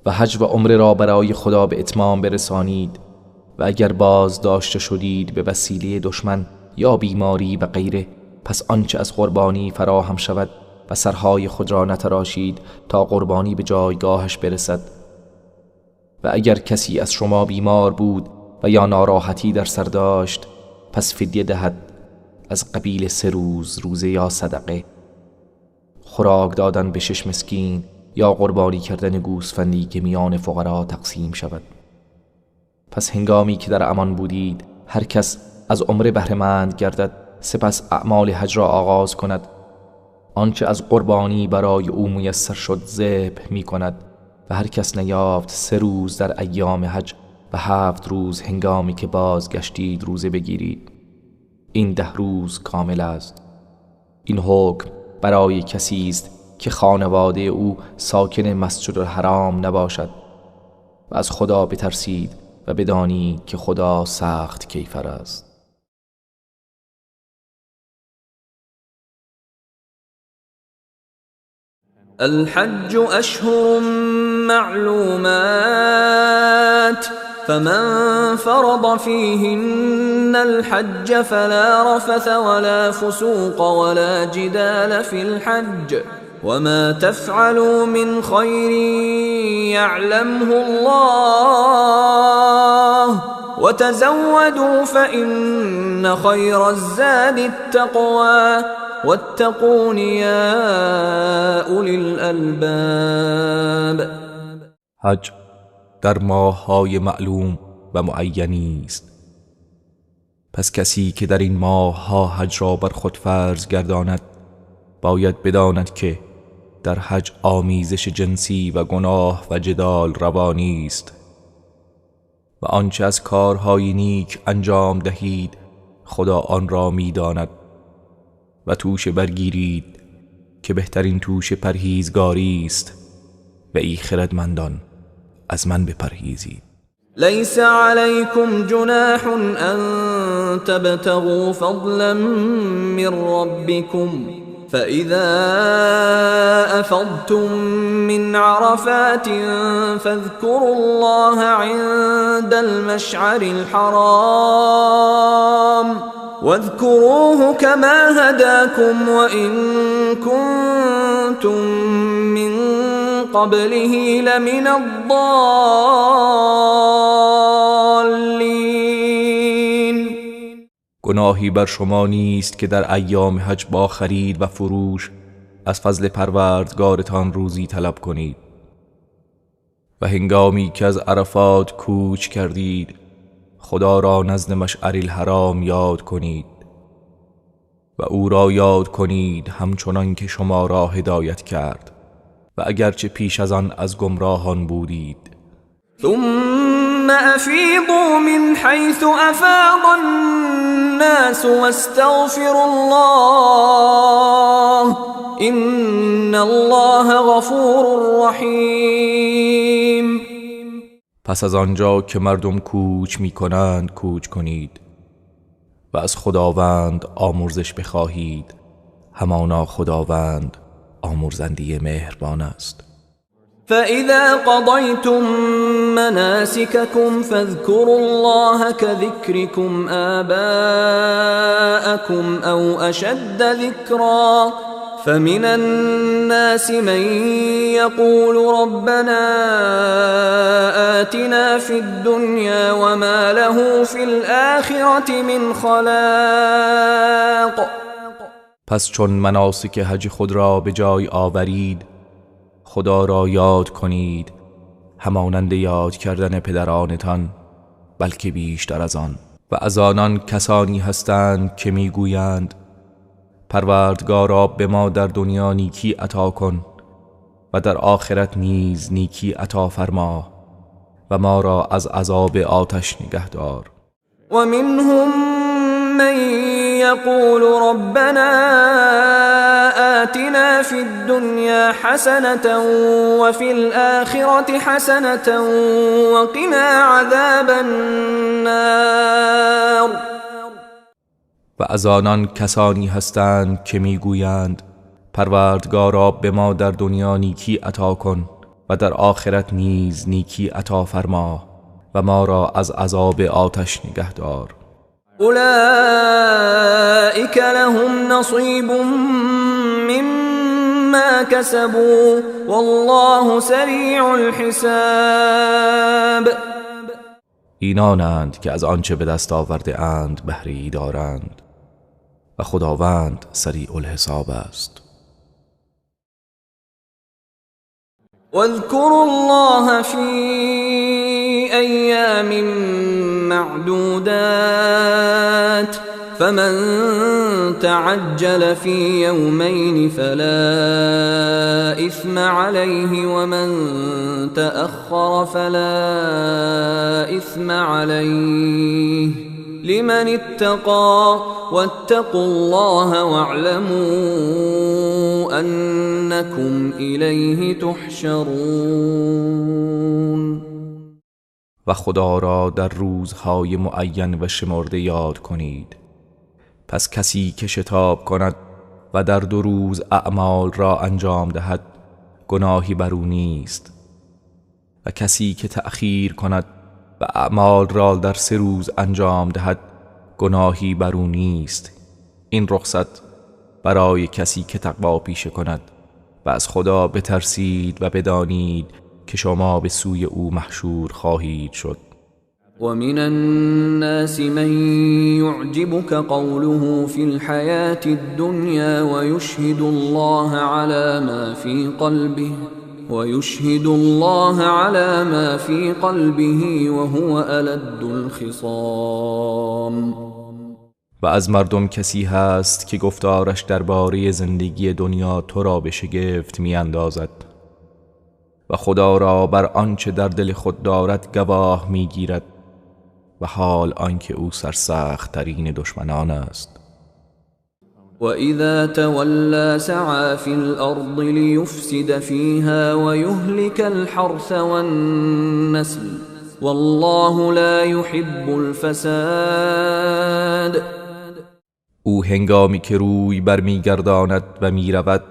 و حج و عمره را برای خدا به اتمام برسانید و اگر باز داشته شدید به وسیله دشمن یا بیماری و غیره، پس آنچه از قربانی فراهم شود و سرهای خود را نتراشید تا قربانی به جایگاهش برسد. و اگر کسی از شما بیمار بود و یا ناراحتی در سر داشت، پس فدیه دهد از قبیل 3 روز روزه یا صدقه، خوراک دادن به 6 مسکین یا قربانی کردن گوسفندی که میان فقرا تقسیم شود. پس هنگامی که در امان بودید، هر کس از عمره بهره‌مند گردد، سپس اعمال حج را آغاز کند. آنچه از قربانی برای او میسر شد ذبح می کند و هر کس نیافت 3 روز در ایام حج و 7 روز هنگامی که بازگشتید روزه بگیرید. این 10 روز کامل است. این حکم برای کسی است که خانواده او ساکن مسجد الحرام نباشد. و از خدا بترسید و بدانید که خدا سخت کیفر است. الحج أشهر معلومات فمن فرض فيهن الحج فلا رفث ولا فسوق ولا جدال في الحج وما تفعلوا من خير يعلمه الله وتزودوا فإن خير الزاد التقوى واتقون يا أولي الألباب. حج در ماه‌های معلوم و معینی است. پس کسی که در این ماه‌ها حج را بر خود فرض گرداند باید بداند که در حج آمیزش جنسی و گناه و جدال روا نیست و آنچه از کارهای نیک انجام دهید خدا آن را می‌داند. و توشه برگیرید که بهترین توشه پرهیزگاری است و ای خردمندان از من بپرهیزید. لیس علیکم جناح ان تبتغوا فضلا من ربکم فإذا أفضتم من عرفات فاذكروا الله عند المشعر الحرام واذكروه كما هداكم وإن كنتم من قبله لمن الضالين. گناهی بر شما نیست که در ایام حج با خرید و فروش از فضل پروردگارتان روزی طلب کنید و هنگامی که از عرفات کوچ کردید خدا را نزد مشعر الحرام یاد کنید و او را یاد کنید همچنان که شما را هدایت کرد و اگرچه پیش از آن از گمراهان بودید. ثم افیضوا من حیث افاض الناس واستغفروا الله ان الله غفور رحیم. پس از آنجا که مردم کوچ می کنند کوچ کنید و از خداوند آمرزش بخواهید، همانا خداوند آمرزنده مهربان است. فإذا قضيتم مناسككم فاذكروا الله كذكركم آباءكم أو أشد ذكرا فمن الناس من يقول ربنا آتنا في الدنيا وما له في الآخرة من خلاق. پس چون مناسک حج خود را به جای آورید خدا را یاد کنید همانند یاد کردن پدرانتان، بلکه بیشتر از آن. و از آنان کسانی هستند که میگویند پروردگارا به ما در دنیا نیکی عطا کن و در آخرت نیز نیکی عطا فرما و ما را از عذاب آتش نگه دار. و منهم من یقول ربنا آتنا فی الدنیا حسنة وفی الآخرة حسنة وقنا عذاب النار. و از آنان کسانی هستند که میگویند پروردگارا به ما در دنیا نیکی عطا کن و در آخرت نیز نیکی عطا فرما و ما را از عذاب آتش نگه دار. اولئک لهم نصیب مما کسبوا والله سریع الحساب. اینانند که از آنچه به دست آورده اند بهره‌ای دارند و خداوند سریع الحساب است. واذكروا الله في أيام معدودات فمن تعجل في يومين فلا إثم عليه ومن تأخر فلا إثم عليه لمن اتقى واتقوا الله واعلموا أنكم إليه تحشرون. و خدا را در روزهای معین و شمرده یاد کنید. پس کسی که شتاب کند و در 2 روز اعمال را انجام دهد گناهی بر او نیست، و کسی که تأخیر کند و اعمال را در 3 روز انجام دهد گناهی بر او نیست. این رخصت برای کسی که تقوا پیشه کند و از خدا بترسید و بدانید که شما به سوی او محشور خواهید شد. و من الناس من يعجبك قوله في الحياة الدنيا ويشهد الله على ما في قلبه ويشهد الله على ما في قلبه وهو ألد الخصام. و از مردم کسی هست که گفتارش درباره زندگی دنیا تو را به شگفت می‌اندازد و خدا را بر آنچه در دل خود دارد گواه می‌گیرد و حال آنکه او سرسخت ترین دشمنان است. و اذا تولى سعى في الارض ليفسد فيها ويهلك الحرث والنسل والله لا يحب الفساد. او هنگامی که روی برمیگرداند و میرود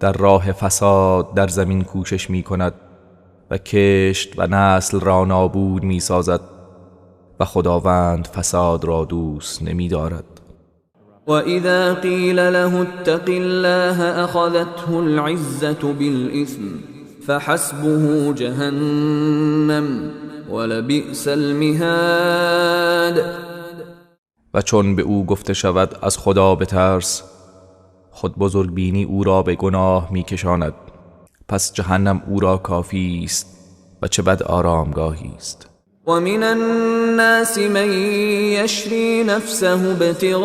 در راه فساد در زمین کوشش میکند و کشت و نسل را نابود میسازد و خداوند فساد را دوست نمیدارد. وإذا قيل له اتق الله أخذته العزة بالإثم فحسبه جهنم ولبئس المهاد. و چون به او گفته شود از خدا بترس، خود بزرگ بینی او را به گناه میکشاند، پس جهنم او را کافی است و چه بد آرامگاهی است. ومن الناس من يشري نفسه ابتغاء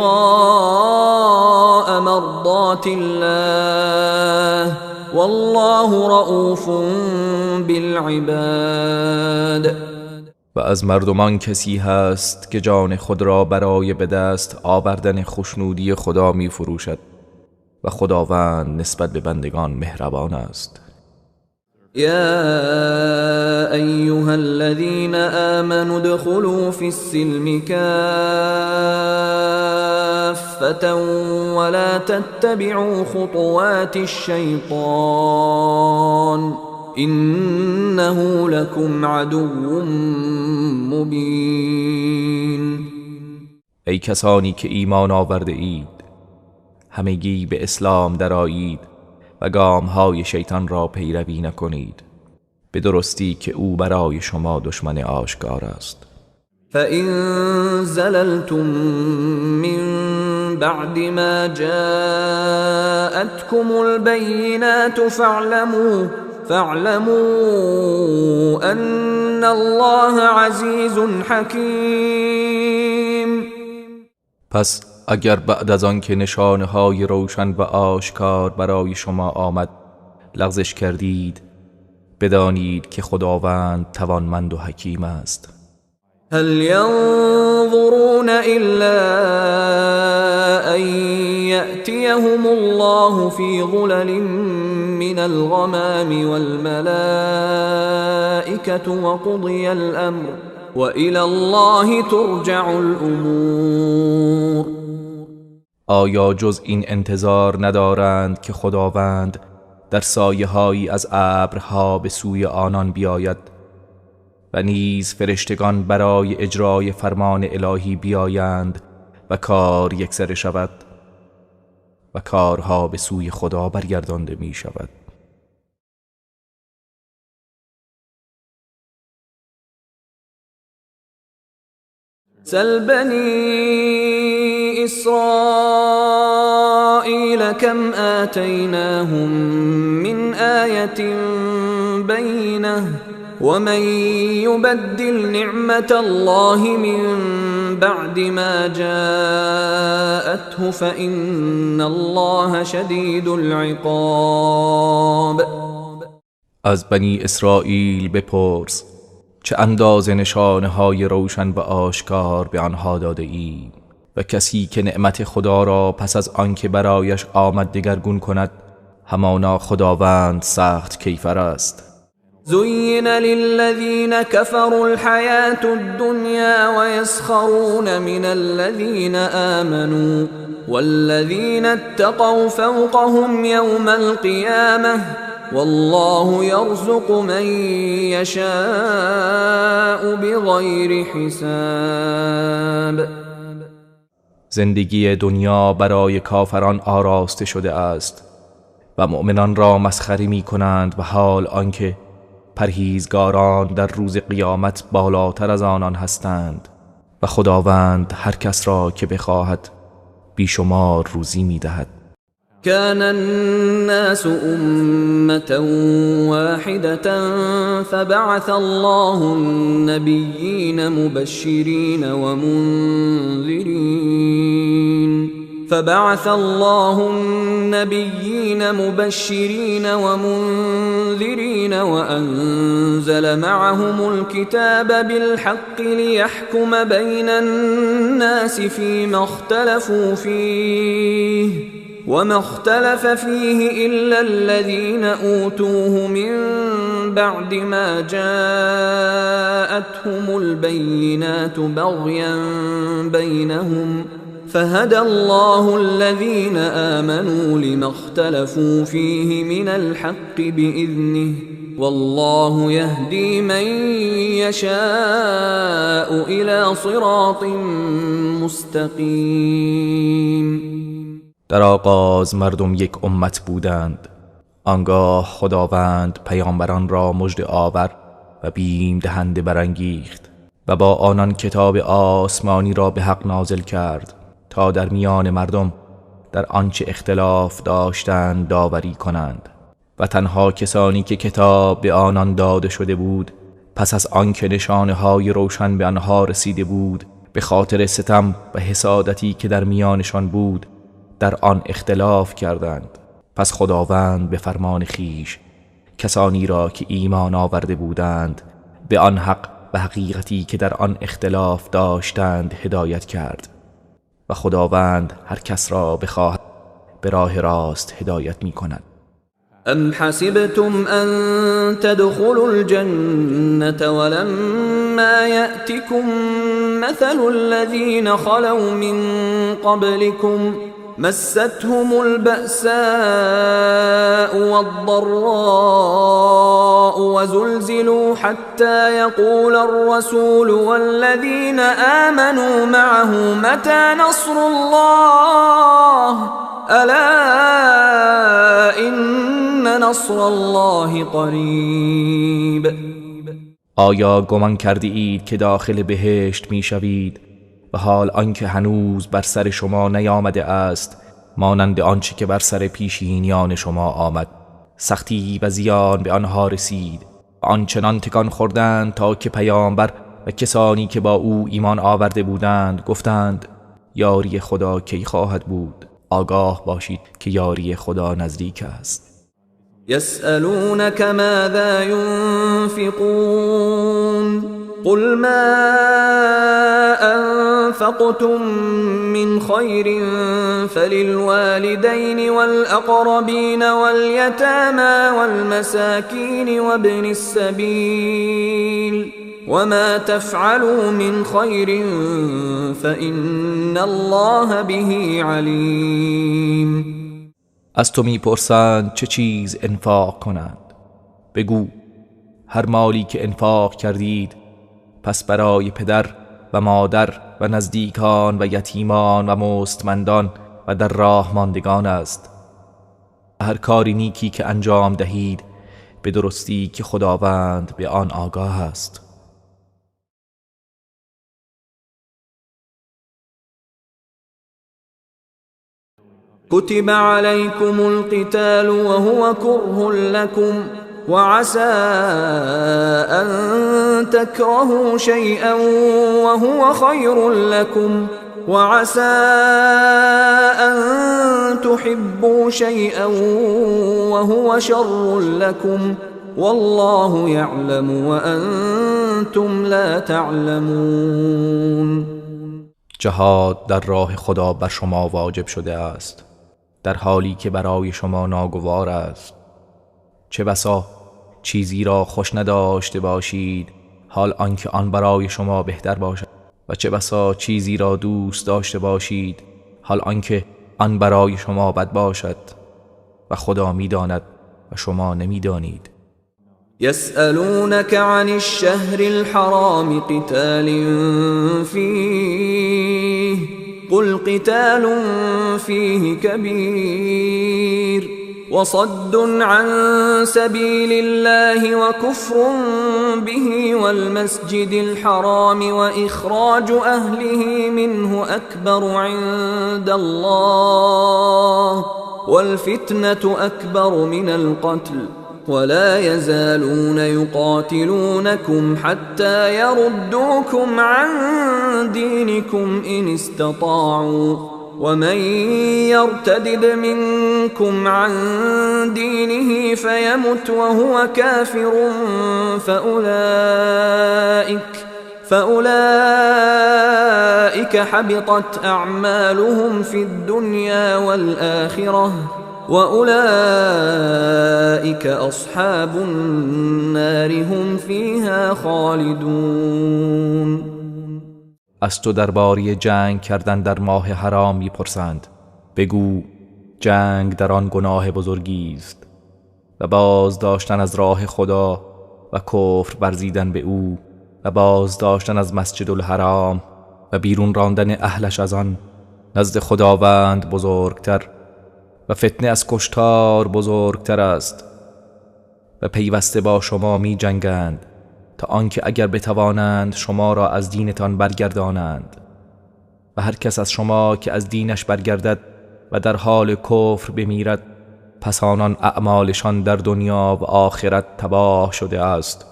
مرضات الله والله رؤوف بالعباد. و از مردمان کسی هست که جان خود را برای به دست آوردن خوشنودی خدا می فروشد و خداوند نسبت به بندگان مهربان است. يا أيها الذين آمنوا ادخلوا في السلم كافة ولا تتبعوا خطوات الشيطان إنه لكم عدو مبين. ای کسانی که ایمان آورده اید، همگی به اسلام درآیید و گام‌های شیطان را پیروی نکنید، به درستی که او برای شما دشمن آشکار است. فَإِن زَلَلْتُم مِّن بَعْدِ مَا جَاءَتْكُمُ الْبَيِّنَاتُ فَاعْلَمُوا أَنَّ اللَّهَ عَزِيزٌ حَكِيمٌ. پس اگر بعد از آن که نشانه‌های روشن و آشکار برای شما آمد لغزش کردید، بدانید که خداوند توانمند و حکیم است. هل ينظرون إلا أن يأتيهم الله في ظلل من الغمام والملائكة وقضي الأمر وإلى الله ترجع الأمور. آیا جز این انتظار ندارند که خداوند در سایه‌هایی از ابرها به سوی آنان بیاید و نیز فرشتگان برای اجرای فرمان الهی بیایند و کار یکسره شود و کارها به سوی خدا برگردانده می شود؟ سل بني إسرائيل كم آتيناهم من آية بينة ومن يبدل نعمة الله من بعد ما جاءته فإن الله شديد العقاب. از بنی اسرائیل بپرس چه اندازه نشانه های روشن و آشکار به آنها داده ایم و کسی که نعمت خدا را پس از آنکه برایش آمد دگرگون کند، همانا خداوند سخت کیفر است. زين للذين كفروا الحياة الدنيا ويسخرون من الذين آمنوا والذين اتقوا فوقهم يوم القيامة والله يرزق من يشاء بغير حساب. زندگی دنیا برای کافران آراسته شده است و مؤمنان را مسخره می کنند و حال آنکه پرهیزگاران در روز قیامت بالاتر از آنان هستند و خداوند هر کس را که بخواهد بیشمار روزی می دهد. كان الناس أمة واحدة فبعث الله النبيين مبشرين ومنذرين وأنزل معهم الكتاب بالحق ليحكم بين الناس فيما اختلفوا فيه وما اختلف فيه إلا الذين أوتوه من بعد ما جاءتهم البينات بغيا بينهم فهدى الله الذين آمنوا لما اختلفوا فيه من الحق بإذنه والله يهدي من يشاء إلى صراط مستقيم. در آغاز مردم یک امت بودند، آنگاه خداوند پیامبران را مژده آور و بیم دهنده برانگیخت و با آنان کتاب آسمانی را به حق نازل کرد تا در میان مردم در آنچه اختلاف داشتند داوری کنند. و تنها کسانی که کتاب به آنان داده شده بود پس از آنکه نشانه‌های روشن به آنها رسیده بود، به خاطر ستم و حسادتی که در میانشان بود در آن اختلاف کردند. پس خداوند به فرمان خیش کسانی را که ایمان آورده بودند به آن حق و حقیقتی که در آن اختلاف داشتند هدایت کرد و خداوند هر کس را بخواهد به راه راست هدایت می کند. ام حسبتم ان تدخلوا الجنة ولما يأتكم مثل الذين خلوا من قبلكم مستهم البأساء والضراء وزلزلوا حتى يقول الرسول والذين آمنوا معه متى نصر الله ألا إن نصر الله قریب. آیا گمان کرده اید که داخل بهشت می شوید و حال آنکه هنوز بر سر شما نیامده است مانند آنچه که بر سر پیشینیان شما آمد؟ سختی و زیان به آنها رسید و آنچنان تکان خوردند تا که پیامبر و کسانی که با او ایمان آورده بودند گفتند یاری خدا کی خواهد بود؟ آگاه باشید که یاری خدا نزدیک است. یسألونک ماذا ینفقون قل ما أنفقتم من خير فللوالدين والأقربين واليتامى والمساكين وابن السبيل وما تفعلوا من خير فإن الله به عليم. از تو میپرسند چه چیز انفاق کنند؟ بگو هر مالی که انفاق کردید پس برای پدر و مادر و نزدیکان و یتیمان و مستمندان و در راه ماندگان است. هر کاری نیکی که انجام دهید به درستی که خداوند به آن آگاه است. كتب عليكم القتال وهو كره لكم وعسى أن تكرهوا شيئا وهو خير لكم وعسى أن تحبوا شيئا وهو شر لكم والله يعلم وأنتم لا تعلمون. جهاد در راه خدا بر شما واجب شده است در حالی که برای شما ناگوار است. چه بسا چیزی را خوش نداشته باشید حال آنکه آن برای شما بهتر باشد، و چه بسا چیزی را دوست داشته باشید حال آنکه آن برای شما بد باشد، و خدا می‌داند و شما نمی‌دانید. یسألونک عن الشهر الحرام قتال فیه قل قتال فیه کبیر وصد عن سبيل الله وكفر به والمسجد الحرام وإخراج أهله منه أكبر عند الله والفتنة أكبر من القتل ولا يزالون يقاتلونكم حتى يردوكم عن دينكم إن استطاعوا ومن يرتدد منكم عن دينه فيمت وهو كافر فأولئك حبطت أعمالهم في الدنيا والآخرة وأولئك أصحاب النار هم فيها خالدون. از تو درباره جنگ کردن در ماه حرام میپرسند، بگو جنگ در آن گناه بزرگی است و باز داشتن از راه خدا و کفر ورزیدن به او و باز داشتن از مسجد الحرام و بیرون راندن اهلش از آن نزد خداوند بزرگتر و فتنه از کشتار بزرگتر است و پیوسته با شما می جنگند تا آنکه اگر بتوانند شما را از دینتان برگردانند و هر کس از شما که از دینش برگردد و در حال کفر بمیرد پس آنان اعمالشان در دنیا و آخرت تباه شده است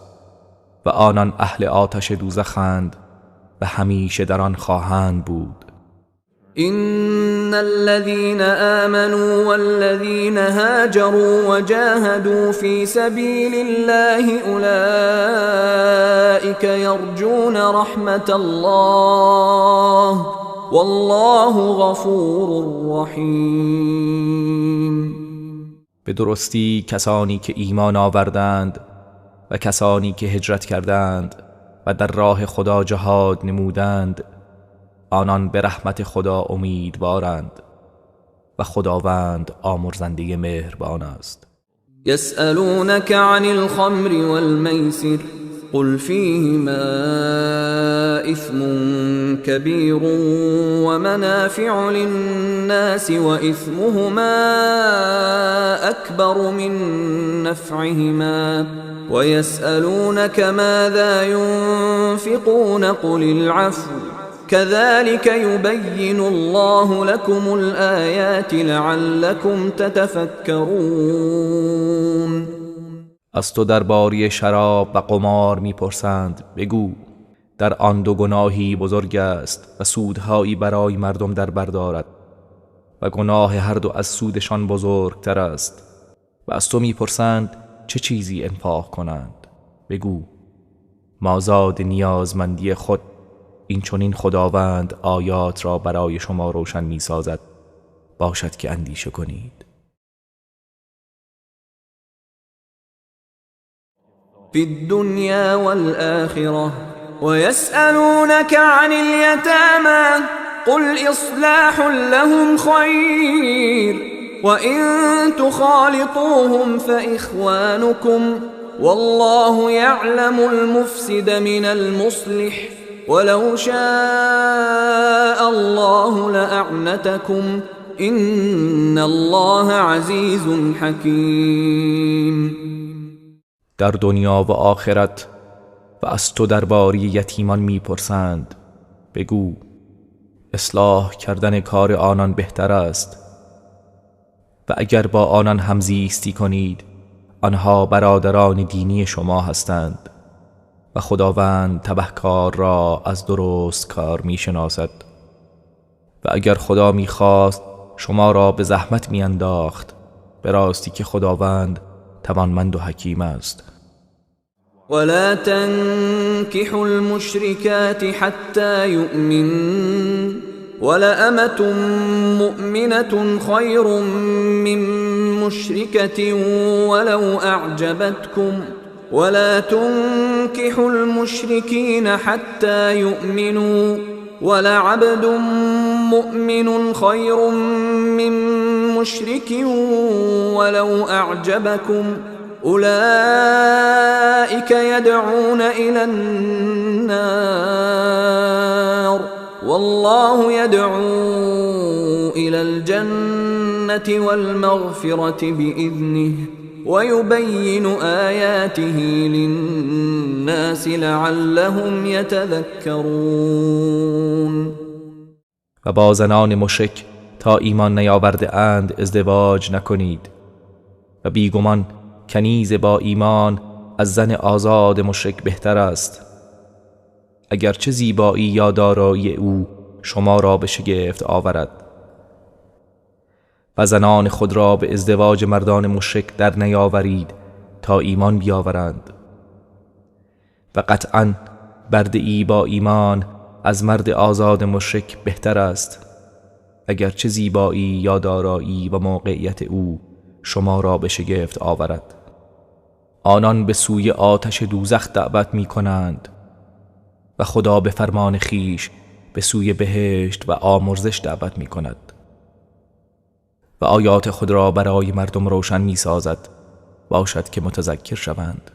و آنان اهل آتش دوزخند و همیشه در آن خواهند بود. إن الذين آمنوا والذين هاجروا وجاهدوا في سبيل الله أولئك يرجون رحمة الله والله غفور رحیم. به درستی کسانی که ایمان آوردند و کسانی که هجرت کردند و در راه خدا جهاد نمودند آنان به رحمت خدا امیدوارند و خداوند آمرزنده مهربان است. یسألونک عن الخمر والمیسر قل فیهما اثم کبیر ومنافع للناس واثمهما اکبر من نفعهما ویسألونک ماذا ينفقون قل العفو كذلك يبين الله لكم الآيات لعلكم تتفكرون. از تو درباره شراب و قمار میپرسند، بگو در آن دو گناهی بزرگ است و سودهایی برای مردم در بر دارد و گناه هر دو از سودشان بزرگتر است. و از تو میپرسند چه چیزی انفاق کنند، بگو مازاد نیازمندی خود. این چنین خداوند آیات را برای شما روشن می سازد، باشد که اندیشه کنید. فی الدنیا والآخرة ويسألونك عن اليتامى قل إصلاح لهم خير وإن تخالطوهم فإخوانكم والله يعلم المفسد من المصلح ولو شاء الله لأعنتكم إن الله عزیز حکیم. در دنیا و آخرت و از تو درباره یتیمان میپرسند، بگو اصلاح کردن کار آنان بهتر است و اگر با آنان همزیستی کنید آنها برادران دینی شما هستند و خداوند تبهکار را از درست کار میشناسد و اگر خدا میخواست شما را به زحمت میانداخت، به راستی که خداوند توانمند و حکیم است. ولا تنكحوا المشركات حتى يؤمن ولأمة مؤمنة خير من مشركة ولو أعجبتكم ولا تنكحوا المشركين حتى يؤمنوا ولعبد مؤمن خير من مشرك ولو أعجبكم أولئك يدعون إلى النار والله يدعو إلى الجنة والمغفرة بإذنه ويبين آياته للناس لعلهم يتذكرون. و با زنان مشرک تا ایمان نیاورده اند ازدواج نکنید و بیگمان کنیز با ایمان از زن آزاد مشرک بهتر است، اگرچه زیبایی یا دارایی او شما را به شگفت آورد. و زنان خود را به ازدواج مردان مشرک در نیاورید تا ایمان بیاورند و قطعاً برده ای با ایمان از مرد آزاد مشرک بهتر است، اگرچه زیبایی یا دارایی و موقعیت او شما را به شگفت آورد. آنان به سوی آتش دوزخ دعوت می کنند و خدا به فرمان خیش به سوی بهشت و آمرزش دعوت می کند و آیات خود را برای مردم روشن می سازد، باشد که متذکر شوند.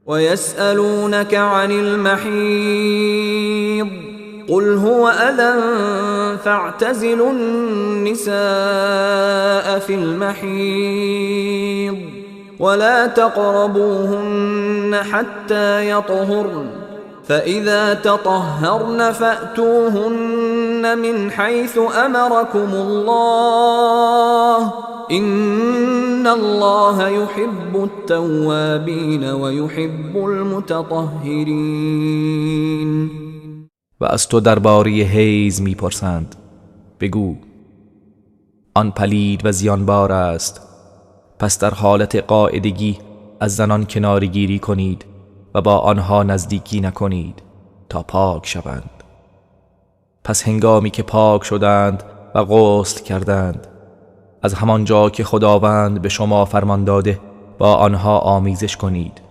و یسألونک عن المحیض قل هو أذى فاعتزلوا النساء في المحيض ولا تقربوهن حتى يطهرن فإذا تطهرن فأتوهن من حيث أمركم الله إن الله يحب التوابين ويحب المتطهرين. و از تو درباره حیض میپرسند، بگو آن پلید و زیانبار است، پس در حالت قاعدگی از زنان کنارگیری کنید و با آنها نزدیکی نکنید تا پاک شوند. پس هنگامی که پاک شدند و غسل کردند، از همانجا که خداوند به شما فرمان داده با آنها آمیزش کنید،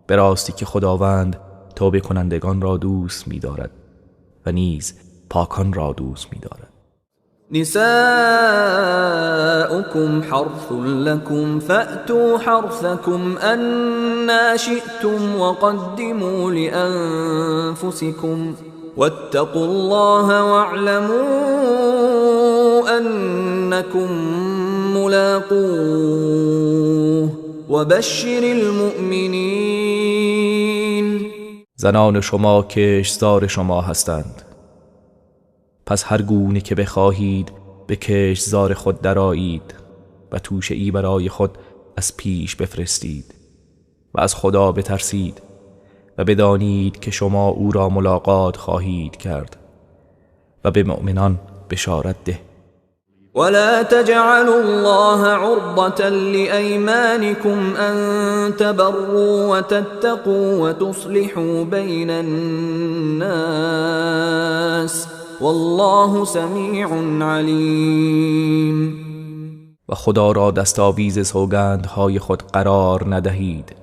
به راستی که خداوند توبه کنندگان را دوست می‌دارد و نیز پاکان را دوست می‌دارد. نساؤكم حرث لكم فأتوا حرثكم أنى شئتم وقدموا لأنفسكم واتقوا الله واعلموا أنكم ملاقوه وبشر المؤمنين. زنان شما کشتزار شما هستند، پس هر گونه که بخواهید به کشتزار خود درآیید و توشه ای برای خود از پیش بفرستید و از خدا بترسید و بدانید که شما او را ملاقات خواهید کرد و به مؤمنان بشارت ده. ولا تجعلوا الله عرضة لأيمانكم أن تبروا وتتقوا وتصلحوا بين الناس والله سمیع علیم. و خدا را دستاویز سوگندهای خود قرار ندهید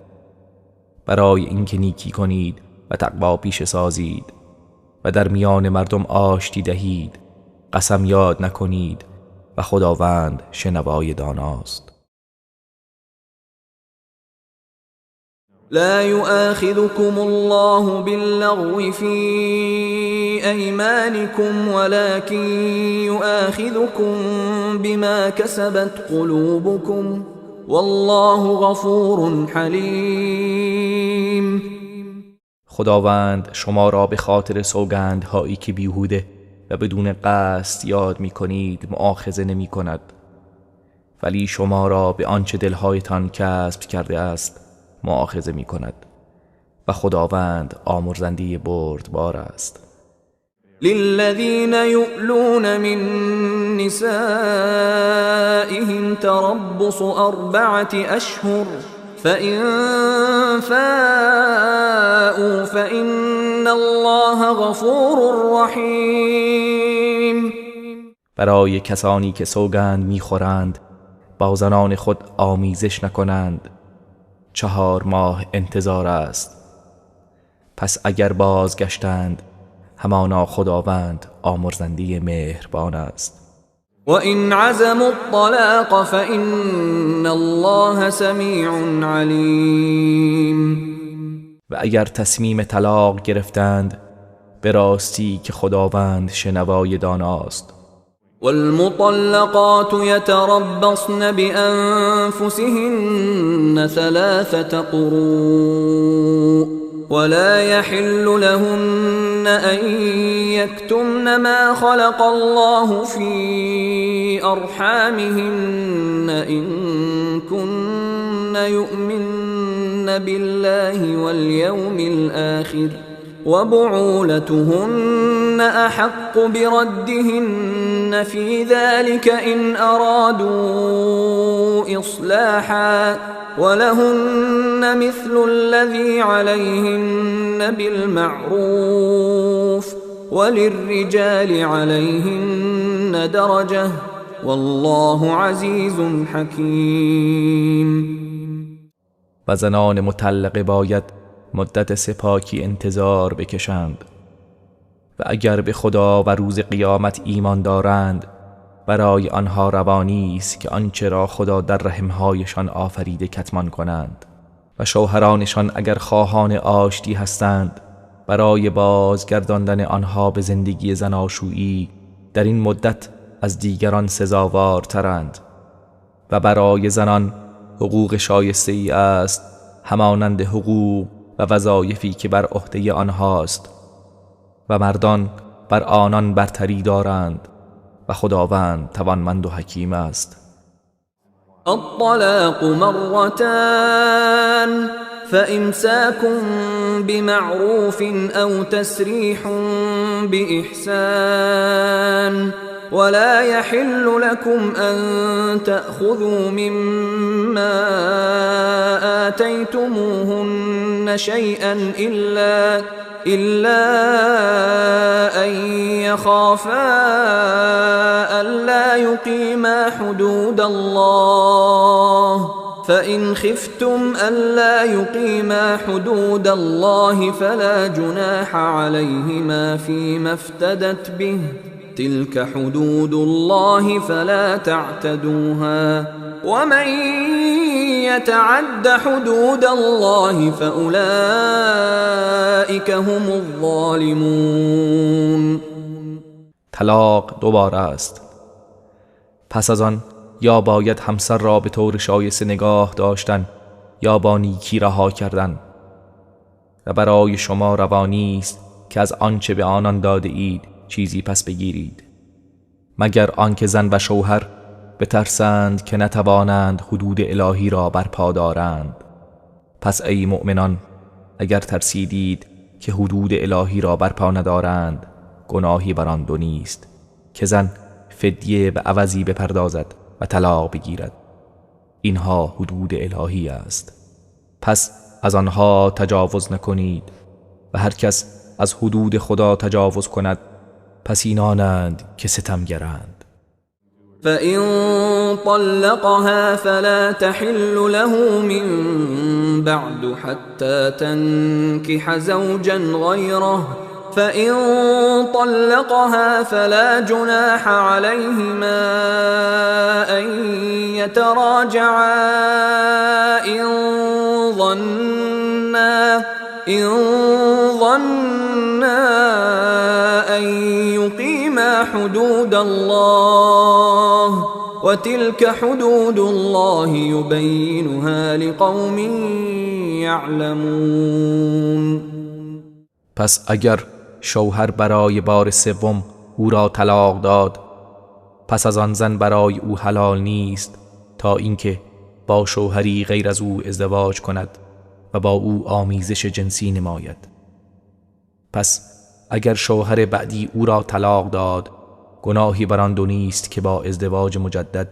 برای اینکه نیکی کنید و تقوا پیش سازید و در میان مردم آشتی دهید، قسم یاد نکنید و خداوند شنوای داناست. لا يؤاخذكم الله باللغو في أيمانكم ولكن يؤاخذكم بما كسبت قلوبكم والله غفور حلیم. خداوند شما را به خاطر سوگندهایی که بیهوده و بدون قصد یاد می‌کنید مؤاخذه نمی‌کند، ولی شما را به آنچه دلهایتان کسب کرده است مؤاخذه می‌کند و خداوند آمرزنده بردبار است. للذین یؤلون من نسائهم تربص 4 أشهر فإن فاءوا فإن الله غفور رحیم. برای کسانی که سوگند می‌خورند با زنان خود آمیزش نکنند 4 ماه انتظار است، پس اگر بازگشتند همانا خداوند آمرزنده مهربان است. و این عزموا الطلاق فإن الله سمیع علیم. و اگر تصمیم طلاق گرفتند به راستی که خداوند شنوای داناست. والمطلقات يتربصن بأنفسهن 3 قروء ولا يحل لهن أن يكتمن ما خلق الله في أرحامهن إن كن يؤمن بالله واليوم الآخر وبعولتهن أحق بردهن في ذلك إن أرادوا إصلاحا ولهن مثل الذي عليهن بالمعروف وللرجال عليهن درجة والله عزيز حكيم. و زنان مطلقه باید مدت سپاکی انتظار بکشند و اگر به خدا و روز قیامت ایمان دارند برای آنها روانی است که آنچه را خدا در رحمهایشان آفریده کتمان کنند و شوهرانشان اگر خواهان آشتی هستند برای بازگرداندن آنها به زندگی زناشویی در این مدت از دیگران سزاوارترند و برای زنان حقوق شایسته ای است همانند حقوق و وظایفی که بر عهده آنهاست و مردان بر آنان برتری دارند و خداوند توانمند و حکیم است. الطلاق مرتان فإمساك بمعروف أو تسريح بإحسان ولا يحل لكم أن تأخذوا مما آتيتموهن شيئا إلا أن يخافا ألا يقيما حدود الله فإن خفتم ألا يقيما حدود الله فلا جناح عليهما فيما افتدت به تلك حدود الله فلا تعتدوها ومن يتعد حدود الله فأولئك هم الظالمون. طلاق دوباره است. پس از آن یا باید همسر را به طور شایسته نگاه داشتن یا با نیکی رها کردن و برای شما روا نیست که از آنچه به آنان داده اید چیزی پس بگیرید، مگر آنکه زن و شوهر بترسند که نتوانند حدود الهی را برپا دارند. پس ای مؤمنان، اگر ترسیدید که حدود الهی را برپا ندارند، گناهی بر آن دو نیست که زن فدیه و عوضی بپردازد و طلاق بگیرد. اینها حدود الهی است، پس از آنها تجاوز نکنید و هر کس از حدود خدا تجاوز کند پس اینانند که ستمگرند. فَإِن طَلَّقَهَا فَلَا تَحِلُّ لَهُ مِن بَعْدُ حَتَّى تَنكِحَ زَوْجًا غَيْرَهُ فَإِن طَلَّقَهَا فَلَا جُنَاحَ عَلَيْهِمَا أَن يَتَرَاجَعَا إِن ظَنَّا أَن يُقِيمَا حُدُودَ الله وَتِلْكَ حُدُودُ الله يُبَيِّنُهَا لِقَوْمٍ يَعْلَمُونَ. پس اگر شوهر برای بار سوم او را طلاق داد، پس از آن زن برای او حلال نیست تا اینکه با شوهری غیر از او ازدواج کند و با او آمیزش جنسی نماید. پس اگر شوهر بعدی او را طلاق داد، گناهی بر آن دو نیست که با ازدواج مجدد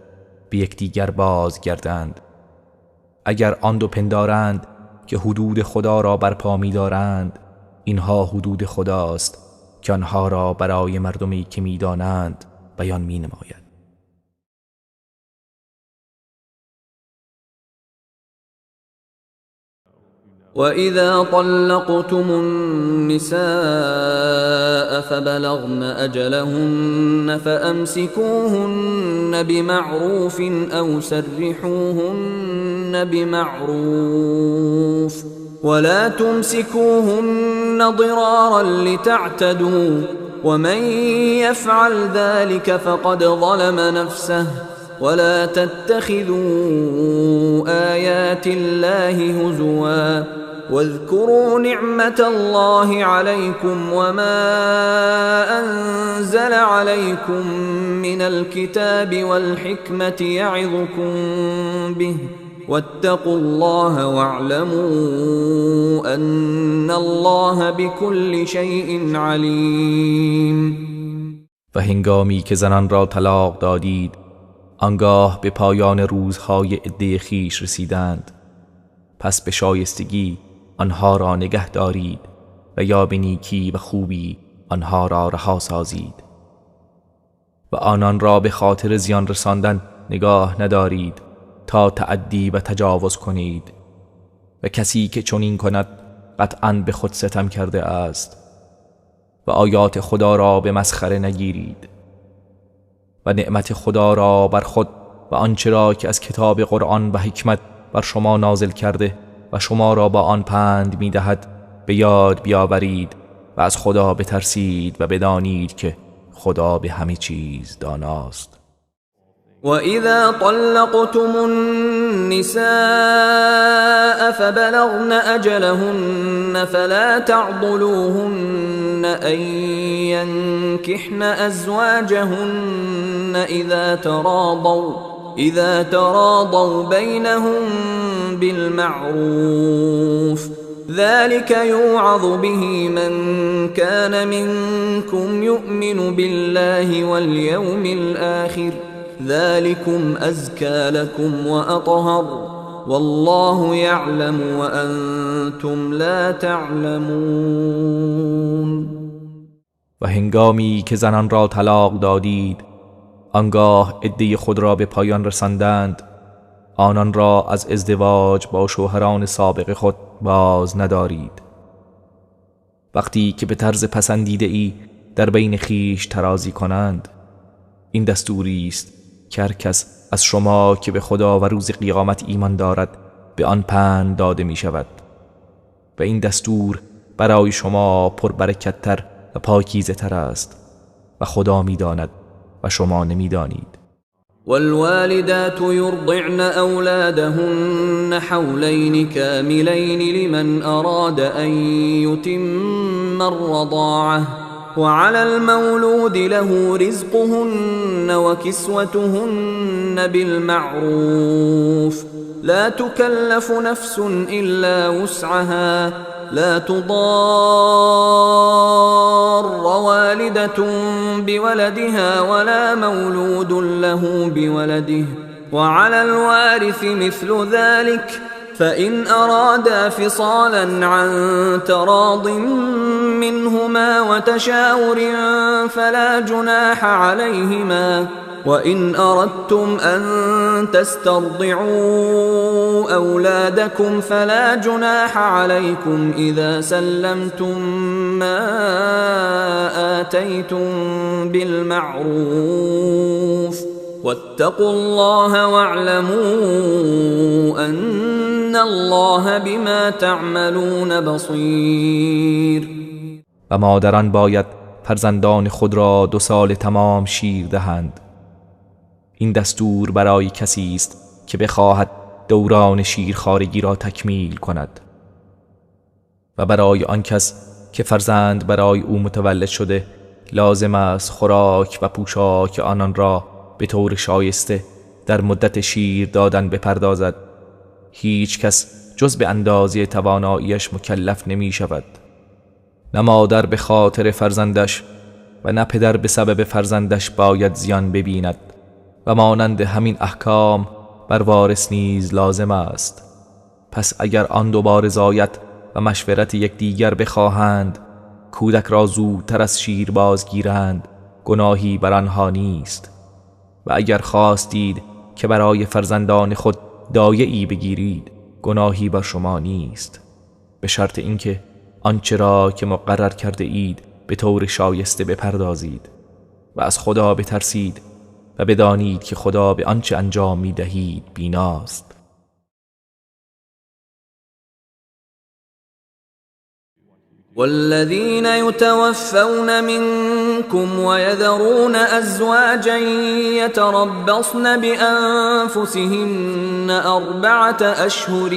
به یکدیگر بازگردند. اگر آن دو پندارند که حدود خدا را برپا می‌دارند، اینها حدود خداست که آنها را برای مردمی که می‌دانند بیان می‌نماید. وَإِذَا طَلَّقْتُمُ النِّسَاءَ فَبَلَغْنَ أَجَلَهُنَّ فَأَمْسِكُوهُنَّ بِمَعْرُوفٍ أَوْ سَرِّحُوهُنَّ بِمَعْرُوفٍ وَلَا تُمْسِكُوهُنَّ ضِرَارًا لِتَعْتَدُوا وَمَنْ يَفْعَلْ ذَلِكَ فَقَدْ ظَلَمَ نَفْسَهُ وَلَا تَتَّخِذُوا آيَاتِ اللَّهِ هُزُوًا واذكروا نعمة الله عليكم وما أنزل عليكم من الكتاب والحكمة يعظكم به واتقوا الله واعلموا أن الله بكل شيء عليم. و هنگامی که زنان را طلاق دادید، آنگاه به پایان روزهای عده خویش رسیدند، پس به شایستگی آنها را نگه دارید و یا به نیکی و خوبی آنها را رها سازید و آنان را به خاطر زیان رساندن نگاه ندارید تا تعدی و تجاوز کنید و کسی که چنین کند قطعاً به خود ستم کرده است. و آیات خدا را به مسخره نگیرید و نعمت خدا را بر خود و آنچه را که از کتاب قرآن و حکمت بر شما نازل کرده و شما را با آن پند می‌دهد به یاد بیاورید و از خدا بترسید و بدانید که خدا به همه چیز داناست. وَإِذَا طَلَّقْتُمُ النِّسَاءَ فَبَلَغْنَ أَجَلَهُنَّ فَلَا تَعْضُلُوهُنَّ أَن يَنكِحْنَ أَزْوَاجَهُنَّ إِذَا تَرَاضَوْا بَيْنَهُم بِالْمَعْرُوفِ ذَلِكَ يُوعَظُ بِهِ مَنْ كَانَ مِنكُمْ يُؤْمِنُ بِاللَّهِ وَالْيَوْمِ الْآخِرِ ذلكم أزكى لكم وأطهر والله يعلم وأنتم لا تعلمون. و هنگامی که زنان را طلاق دادید آنگاه عده خود را به پایان رساندند، آنان را از ازدواج با شوهران سابق خود باز ندارید. وقتی که به طرز پسندیده ای در بین خویش ترازی کنند، این دستوری است که هر کس از شما که به خدا و روز قیامت ایمان دارد به آن پند داده می شود و این دستور برای شما پربرکت‌تر و پاکیزه تر است و خدا می داند و شما نمی دانید. والوالدات يرضعن أولادهن حولين كاملين لمن أراد أن يتم الرضاعة وعلى المولود له رزقهن وكسوتهن بالمعروف لا تكلف نفس إلا وسعها لا تضار والدة بولدها ولا مولود له بولده وعلى الوارث مثل ذلك فإن أرادا فصالا عن تراض منهما وتشاور فلا جناح عليهما وإن أردتم أن تسترضعوا أولادكم فلا جناح عليكم إذا سلمتم ما آتيتم بالمعروف واتقوا الله واعلموا أن الله بما تعملون بصير. و مادران باید فرزندان خود را 2 سال تمام شیر دهند. این دستور برای کسی است که بخواهد دوران شیرخوارگی را تکمیل کند و برای آن کس که فرزند برای او متولد شده لازم است خوراک و پوشاک آنان را به طور شایسته در مدت شیر دادن بپردازد. هیچ کس جز به اندازه تواناییش مکلف نمی شود. نه مادر به خاطر فرزندش و نه پدر به سبب فرزندش باید زیان ببیند و مانند همین احکام بر وارث نیز لازم است. پس اگر آن دو رضایت و مشورت یکدیگر بخواهند، کودک را زودتر از شیر بازگیرند، گناهی بر آنها نیست. و اگر خواستید که برای فرزندان خود دایه‌ای بگیرید، گناهی بر شما نیست، به شرط اینکه آنچه را که مقرر کرده اید به طور شایسته بپردازید و از خدا بترسید و بدانید که خدا به آنچه انجام می دهید بیناست. والذین یتوفون منکم ویذرون ازواجا یتربصن بانفسهن 4 أشهر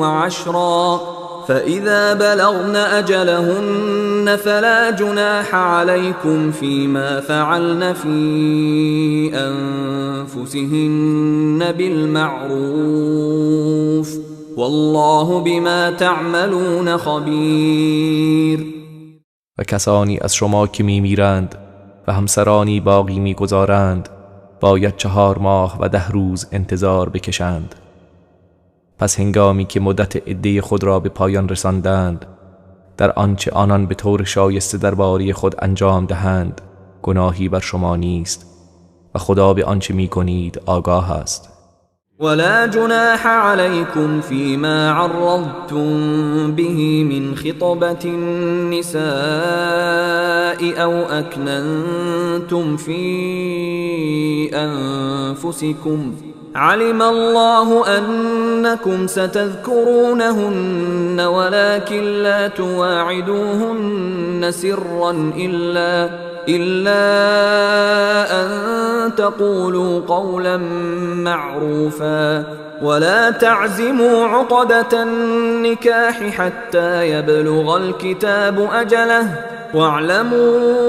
و10 فإذا بلغن أجلهن فلا جناح عليكم فيما فعلن في أنفسهن بالمعروف والله بما تعملون خبير. و کسانی از شما که میمیرند و همسرانی باقی میگذارند باید 4 ماه و 10 روز انتظار بکشند. پس هنگامی که مدت عده خود را به پایان رساندند، در آنچه آنان به طور شایسته درباره خود انجام دهند گناهی بر شما نیست و خدا به آنچه میکنید آگاه است. ولا جناح عليكم فيما عرضتم به من خطبة النساء أو أكننتم في أنفسكم علم الله أنكم ستذكرونهن ولكن لا تواعدوهن سرا إلا أن تقولوا قولا معروفا ولا تعزموا عقدة النكاح حتى يبلغ الكتاب أجله واعلموا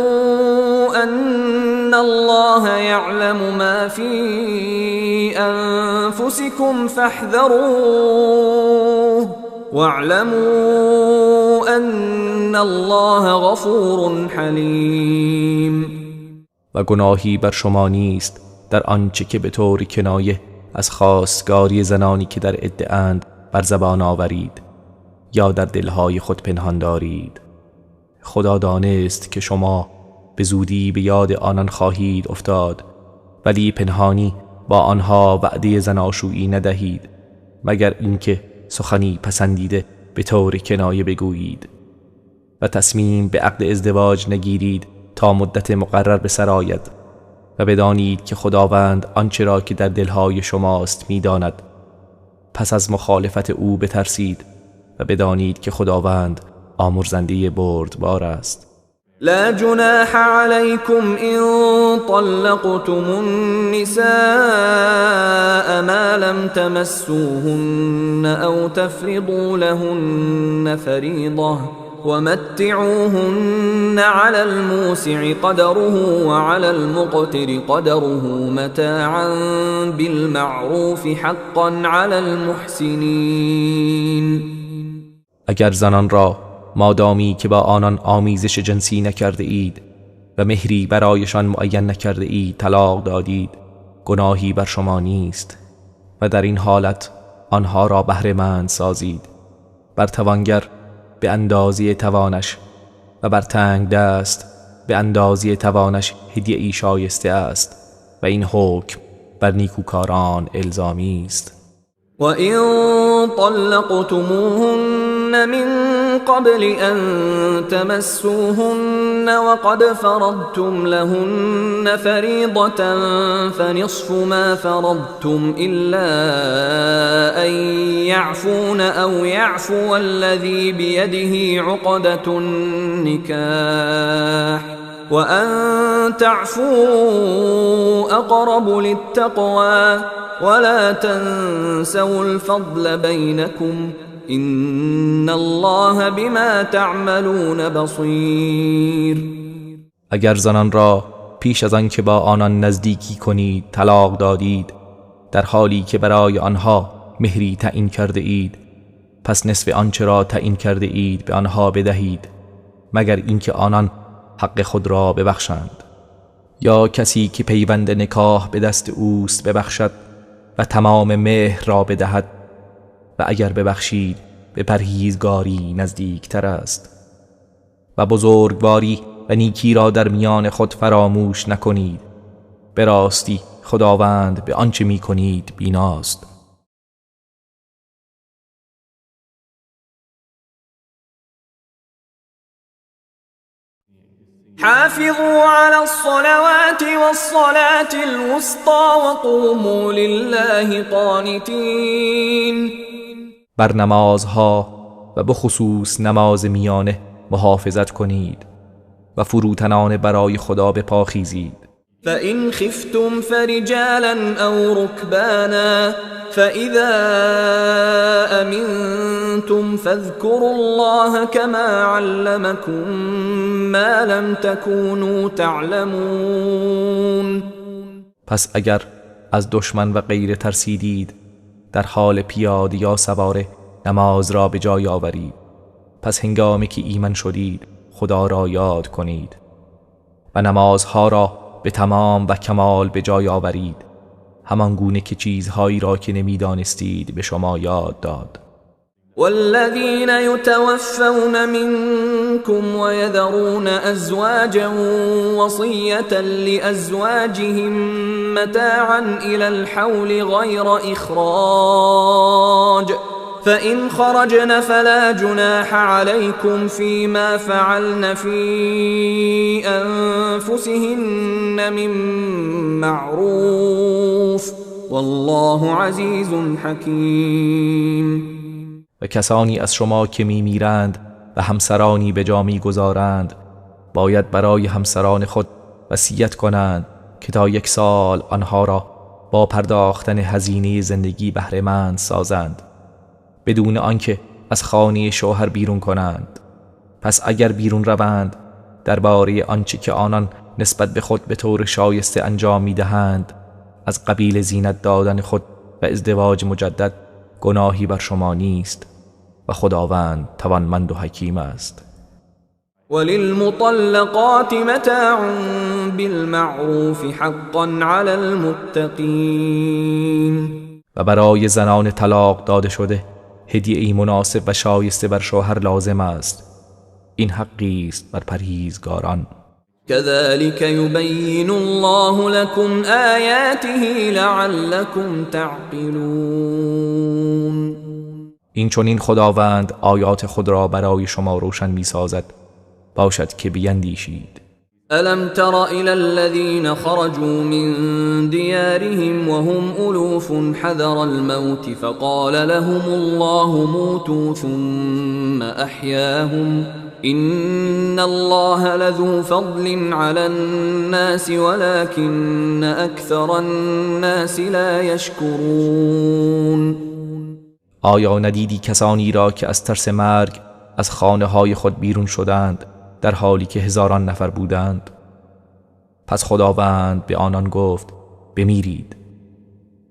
أن الله يعلم ما في أنفسكم فاحذروه واعلموا أن الله غفور حلیم. و گناهی بر شما نیست در آنچه که به طور کنایه از خواستگاری زنانی که در عده اند بر زبان آورید یا در دلهای خود پنهان دارید. خدا دانست که شما به زودی به یاد آنان خواهید افتاد، ولی پنهانی با آنها وعده زناشویی ندهید مگر اینکه سخنی پسندیده به طور کنایه بگویید و تصمیم به عقد ازدواج نگیرید تا مدت مقرر به سر آید و بدانید که خداوند آنچه را که در دلهای شماست میداند. پس از مخالفت او بترسید و بدانید که خداوند آمرزنده بردبار است. لا جناح عليكم إن طلقتم النساء ما لم تمسوهن أو تفرضوا لهن فريضة ومتعوهن على الموسع قدره وعلى المقتر قدره متاعا بالمعروف حقا على المحسنين. اگر زنان را مادامی که با آنان آمیزش جنسی نکرده اید و مهری برایشان معین نکرده اید طلاق دادید، گناهی بر شما نیست و در این حالت آنها را بهره مند سازید. بر توانگر به اندازه توانش و بر تنگ دست به اندازه توانش هدیه ای شایسته است و این حکم بر نیکوکاران الزامی است. و این طلقتموهن من قبل أن تمسوهن وقد فرضتم لهن فريضة فنصف ما فرضتم إلا أن يعفون أو يعفو الذي بيده عقدة النكاح وأن تعفوا أقرب للتقوى ولا تنسوا الفضل بينكم إن الله بما تعملون بصیر. اگر زنان را پیش از آن که با آنان نزدیکی کنید طلاق دادید، در حالی که برای آنها مهری تعیین کرده اید، پس نصف آنچه را تعیین کرده اید به آنها بدهید، مگر اینکه آنان حق خود را ببخشند یا کسی که پیوند نکاح به دست اوست ببخشد و تمام مهر را بدهد، و اگر ببخشید به پرهیزگاری نزدیکتر است. و بزرگواری و نیکی را در میان خود فراموش نکنید، به راستی خداوند به آنچه میکنید بیناست. حافظوا على الصلوات والصلاة الوسطى وقوموا لله قانتين. بر نمازها و بخصوص نماز میانه محافظت کنید و فروتنانه برای خدا بپاخیزید. فإن خفتم فرجالا أو ركبانا فإذا أمنتم فاذكروا الله كما علمكم ما لم تكونوا تعلمون. پس اگر از دشمن و غیر ترسیدید، در حال پیاده یا سواره نماز را به جای آورید. پس هنگامی که ایمن شدید خدا را یاد کنید و نمازها را به تمام و کمال به جای آورید، همان گونه که چیزهایی را که نمیدانستید به شما یاد داد. والذین یتوفون منکم ویذرون ازواجا وصیة لازواجهم متاعا الى الحول غیر اخراج فإن خرجن فلا جناح عليكم فيما فعلن في أنفسهن من معروف والله عزیز حکیم. و کسانی از شما که میمیرند و همسرانی به جا میگذارند باید برای همسران خود وصیت کنند که تا 1 سال آنها را با پرداختن هزینه زندگی بهره مند سازند، بدون آنکه از خانه شوهر بیرون کنند. پس اگر بیرون روند، درباره آنچه که آنان نسبت به خود به طور شایسته انجام میدهند از قبیل زینت دادن خود و ازدواج مجدد گناهی بر شما نیست و خداوند توانمند و حکیم است. وللمطلقات متاع بالمعروف حقا علی المتقین. و برای زنان طلاق داده شده هدیه ای مناسب و شایسته بر شوهر لازم است. این حقی است بر پرهیزگاران. كذلك يبين الله لكم آیاته لعلكم تعقلون. این چنین خداوند آیات خود را برای شما روشن می‌سازد، باشد که بیندیشید. ألم تر إلى الذين خرجوا من ديارهم وهم ألوف حذر الموت فقال لهم الله موتوا ثم أحياهم إن الله لذو فضل على الناس ولكن أكثر الناس لا يشكرون. آیا ندیدی کسانی را که از ترس مرگ از خانه های خود بیرون شدند در حالی که هزاران نفر بودند؟ پس خداوند به آنان گفت بمیرید.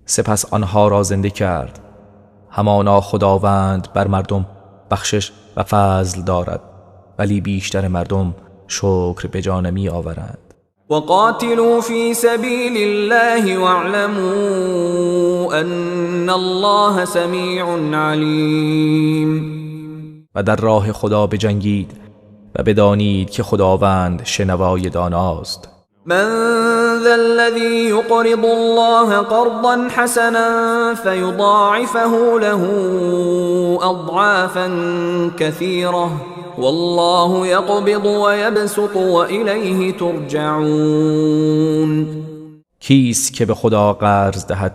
سپس آنها را زنده کرد. همانا خداوند بر مردم بخشش و فضل دارد، ولی بیشتر مردم شکر به جا نمی آورند. وقاتلوا فی سبیل الله واعلموا ان الله سمیع علیم. و در راه خدا بجنگید و بدانید که خداوند شنوای داناست. من ذا الذي يقرض الله قرضا حسنا فيضاعفه له أضعافا كثيرة والله يقبض ويبسط وإليه ترجعون. کیست که به خدا قرض دهد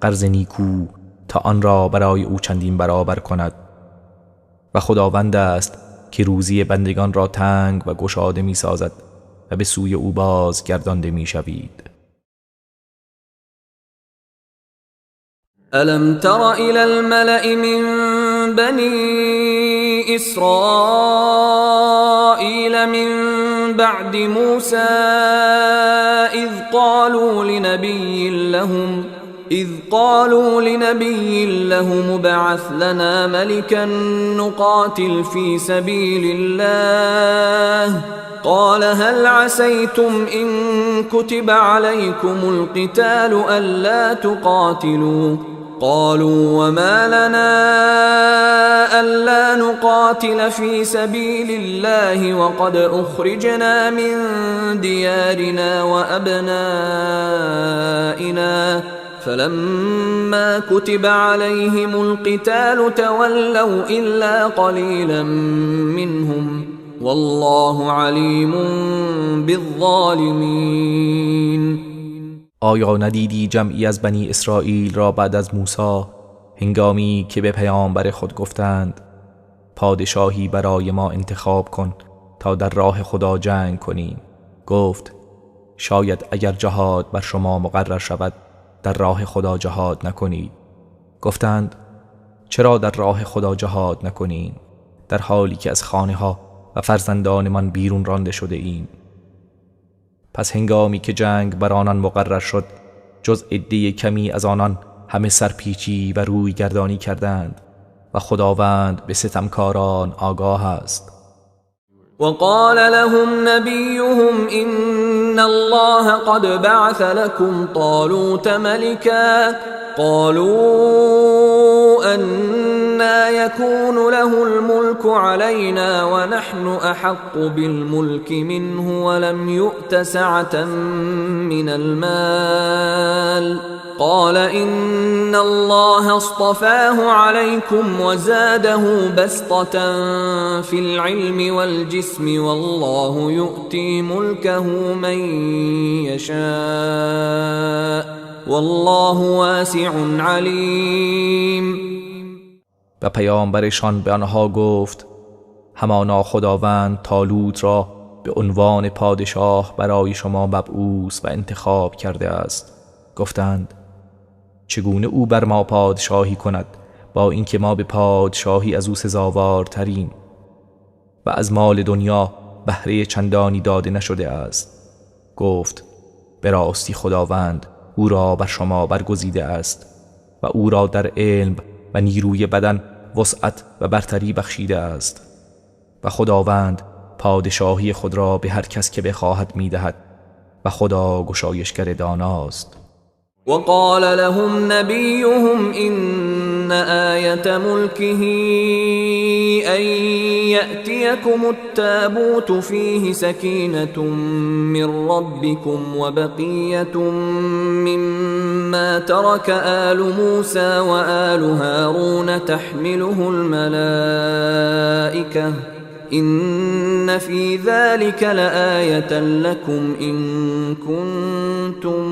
قرض نیکو تا آن را برای او چندین برابر کند؟ و خداوند است که روزی بندگان را تنگ و گشاده می سازد و به سوی او باز گردانده می شوید. ألم تر إلى الملأ من بني إسرائيل من بعد موسى إذ قالوا لنبي لهم ابعث لنا ملكا نقاتل في سبيل الله قال هل عسيتم إن كتب عليكم القتال ألا تقاتلوا قالوا وما لنا ألا نقاتل في سبيل الله وقد أخرجنا من ديارنا وأبنائنا فلما كتب عليهم القتال تولوا إلا قليلا منهم والله عليم بالظالمين. آیا ندیدی جمعی از بنی اسرائیل را بعد از موسی هنگامی که به پیامبر خود گفتند پادشاهی برای ما انتخاب کن تا در راه خدا جنگ کنیم؟ گفت شاید اگر جهاد بر شما مقرر شود در راه خدا جهاد نکنید. گفتند چرا در راه خدا جهاد نکنیم در حالی که از خانه ها و فرزندانمان بیرون رانده شده ایم؟ پس هنگامی که جنگ بر آنان مقرر شد جز عده کمی از آنان همه سرپیچی و روی گردانی کردند و خداوند به ستمکاران آگاه است. وقال لهم نبيهم إن الله قد بعث لكم طالوت ملكا قالوا أنا يكون له الملك علينا ونحن أحق بالملك منه ولم يؤت سعة من المال قال إن الله اصطفاه عليكم وزاده بسطة في العلم والجسم والله يؤتي ملكه من يشاء والله واسع علیم. و پیامبرشان به آنها گفت همانا خداوند طالوت را به عنوان پادشاه برای شما مبعوث و انتخاب کرده است. گفتند چگونه او بر ما پادشاهی کند با اینکه ما به پادشاهی از او سزاوارتریم و از مال دنیا بهره چندانی داده نشده است؟ گفت به راستی خداوند او را بر شما برگزیده است و او را در علم و نیروی بدن وسعت و برتری بخشیده است و خداوند پادشاهی خود را به هر کس که بخواهد میدهد و خدا گشایشگر داناست. وقال لهم نبيهم إن آية ملكه أن يأتيكم التابوت فيه سكينة من ربكم وبقية مما ترك آل موسى وآل هارون تحمله الملائكة إن في ذلك لآية لكم إن كنتم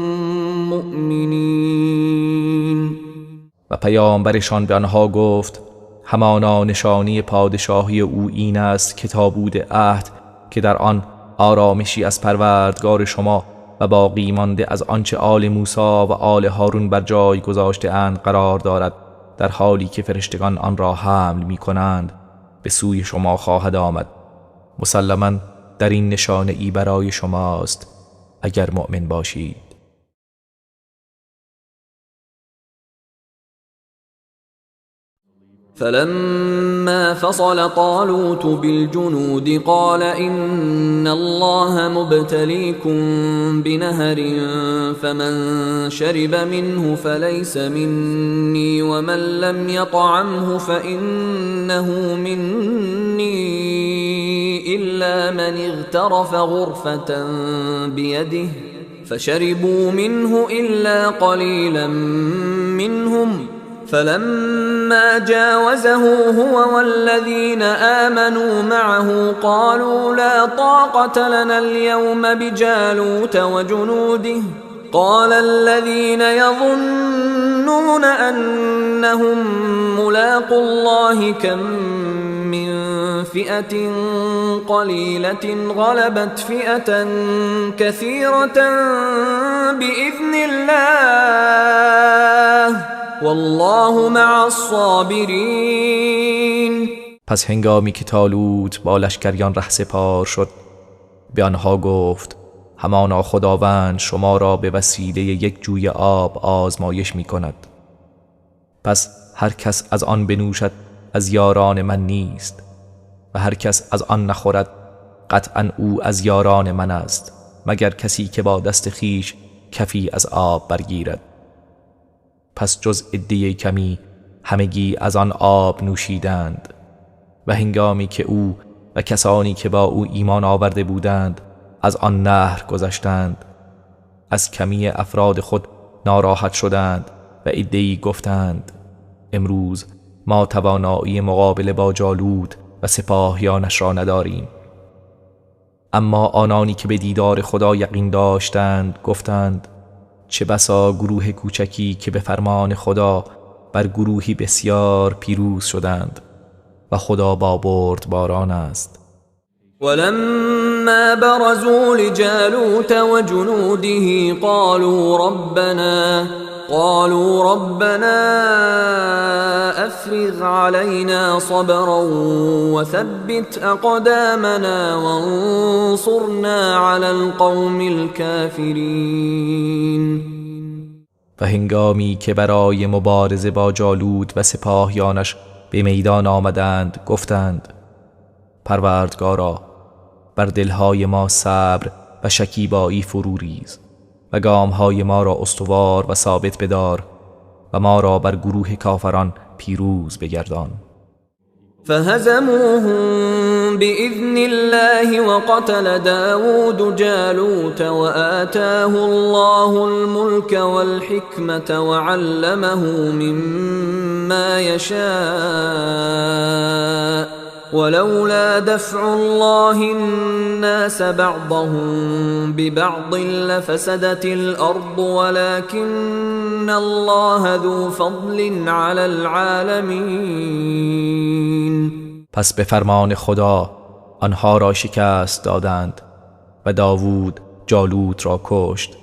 مؤمنین. و پیامبرشان به آنها گفت همانا نشانی پادشاهی او این است که تابوت عهد که در آن آرامشی از پروردگار شما و باقی مانده از آنچه آل موسی و آل هارون بر جای گذاشته اند قرار دارد، در حالی که فرشتگان آن را حمل می کنند به سوی شما خواهد آمد. مسلما در این نشانه ای برای شماست اگر مؤمن باشید. فلما فصل طالوت بالجنود قال إن الله مبتليكم بنهر فمن شرب منه فليس مني ومن لم يطعمه فإنه مني إلا من اغترف غرفة بيده فشربوا منه إلا قليلا منهم فلما جاوزه هو والذين آمنوا معه قالوا لا طاقة لنا اليوم بجالوت وجنوده قال الذين يظنون أنهم ملاقو الله كم من فئة قليلة غلبت فئة كثيرة بإذن الله والله مع الصابرین. پس هنگامی که طالوت با لشکریان رهسپار شد به آنها گفت همانا خداوند شما را به وسیله یک جوی آب آزمایش می کند، پس هر کس از آن بنوشد از یاران من نیست و هر کس از آن نخورد قطعا او از یاران من است، مگر کسی که با دست خیش کفی از آب برگیرد. پس جز عده کمی همگی از آن آب نوشیدند و هنگامی که او و کسانی که با او ایمان آورده بودند از آن نهر گذشتند، از کمی افراد خود ناراحت شدند و عده‌ای گفتند امروز ما توانایی مقابله با جالوت و سپاهیانش را نداریم. اما آنانی که به دیدار خدا یقین داشتند گفتند چه بسا گروه کوچکی که به فرمان خدا بر گروهی بسیار پیروز شدند و خدا با بردباران است. ولما برزوا لجالوت وجنوده قالوا ربنا افرغ علينا صبرا وثبت اقدامنا وانصرنا على القوم الكافرین. و هنگامی که برای مبارزه با جالوت و سپاهیانش به میدان آمدند گفتند پروردگارا بر دلهای ما صبر و شکیبایی فرو ریز و گامهای ما را استوار و ثابت بدار و ما را بر گروه کافران پیروز بگردان. فهزموهم بإذن الله وقتل داود جالوت وآتاه الله الملك والحكمة وعلمه مما يشاء ولولا دفع الله الناس بعضهم ببعض لفسدت الأرض ولكن الله ذو فضل على العالمين. پس به فرمان خدا آنها را شکست دادند و داوود جالوت را کشت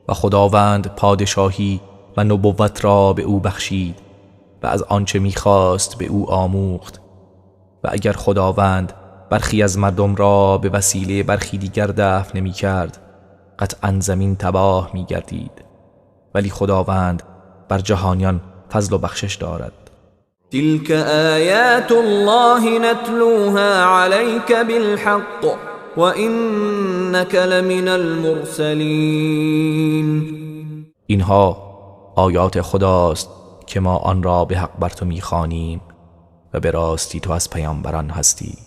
و خداوند پادشاهی و نبوت را به او بخشید و از آنچه میخواست به او آموخت. و اگر خداوند برخی از مردم را به وسیله برخی دیگر دفع نمی کرد، قطعا زمین تباه می گردید، ولی خداوند بر جهانیان فضل و بخشش دارد. تلك آیات الله نتلوها عليك بالحق وإنك لمن المرسلین. اینها آیات خداست که ما آن را به حق بر تو میخوانیم و به راستی تو از پیامبران هستی.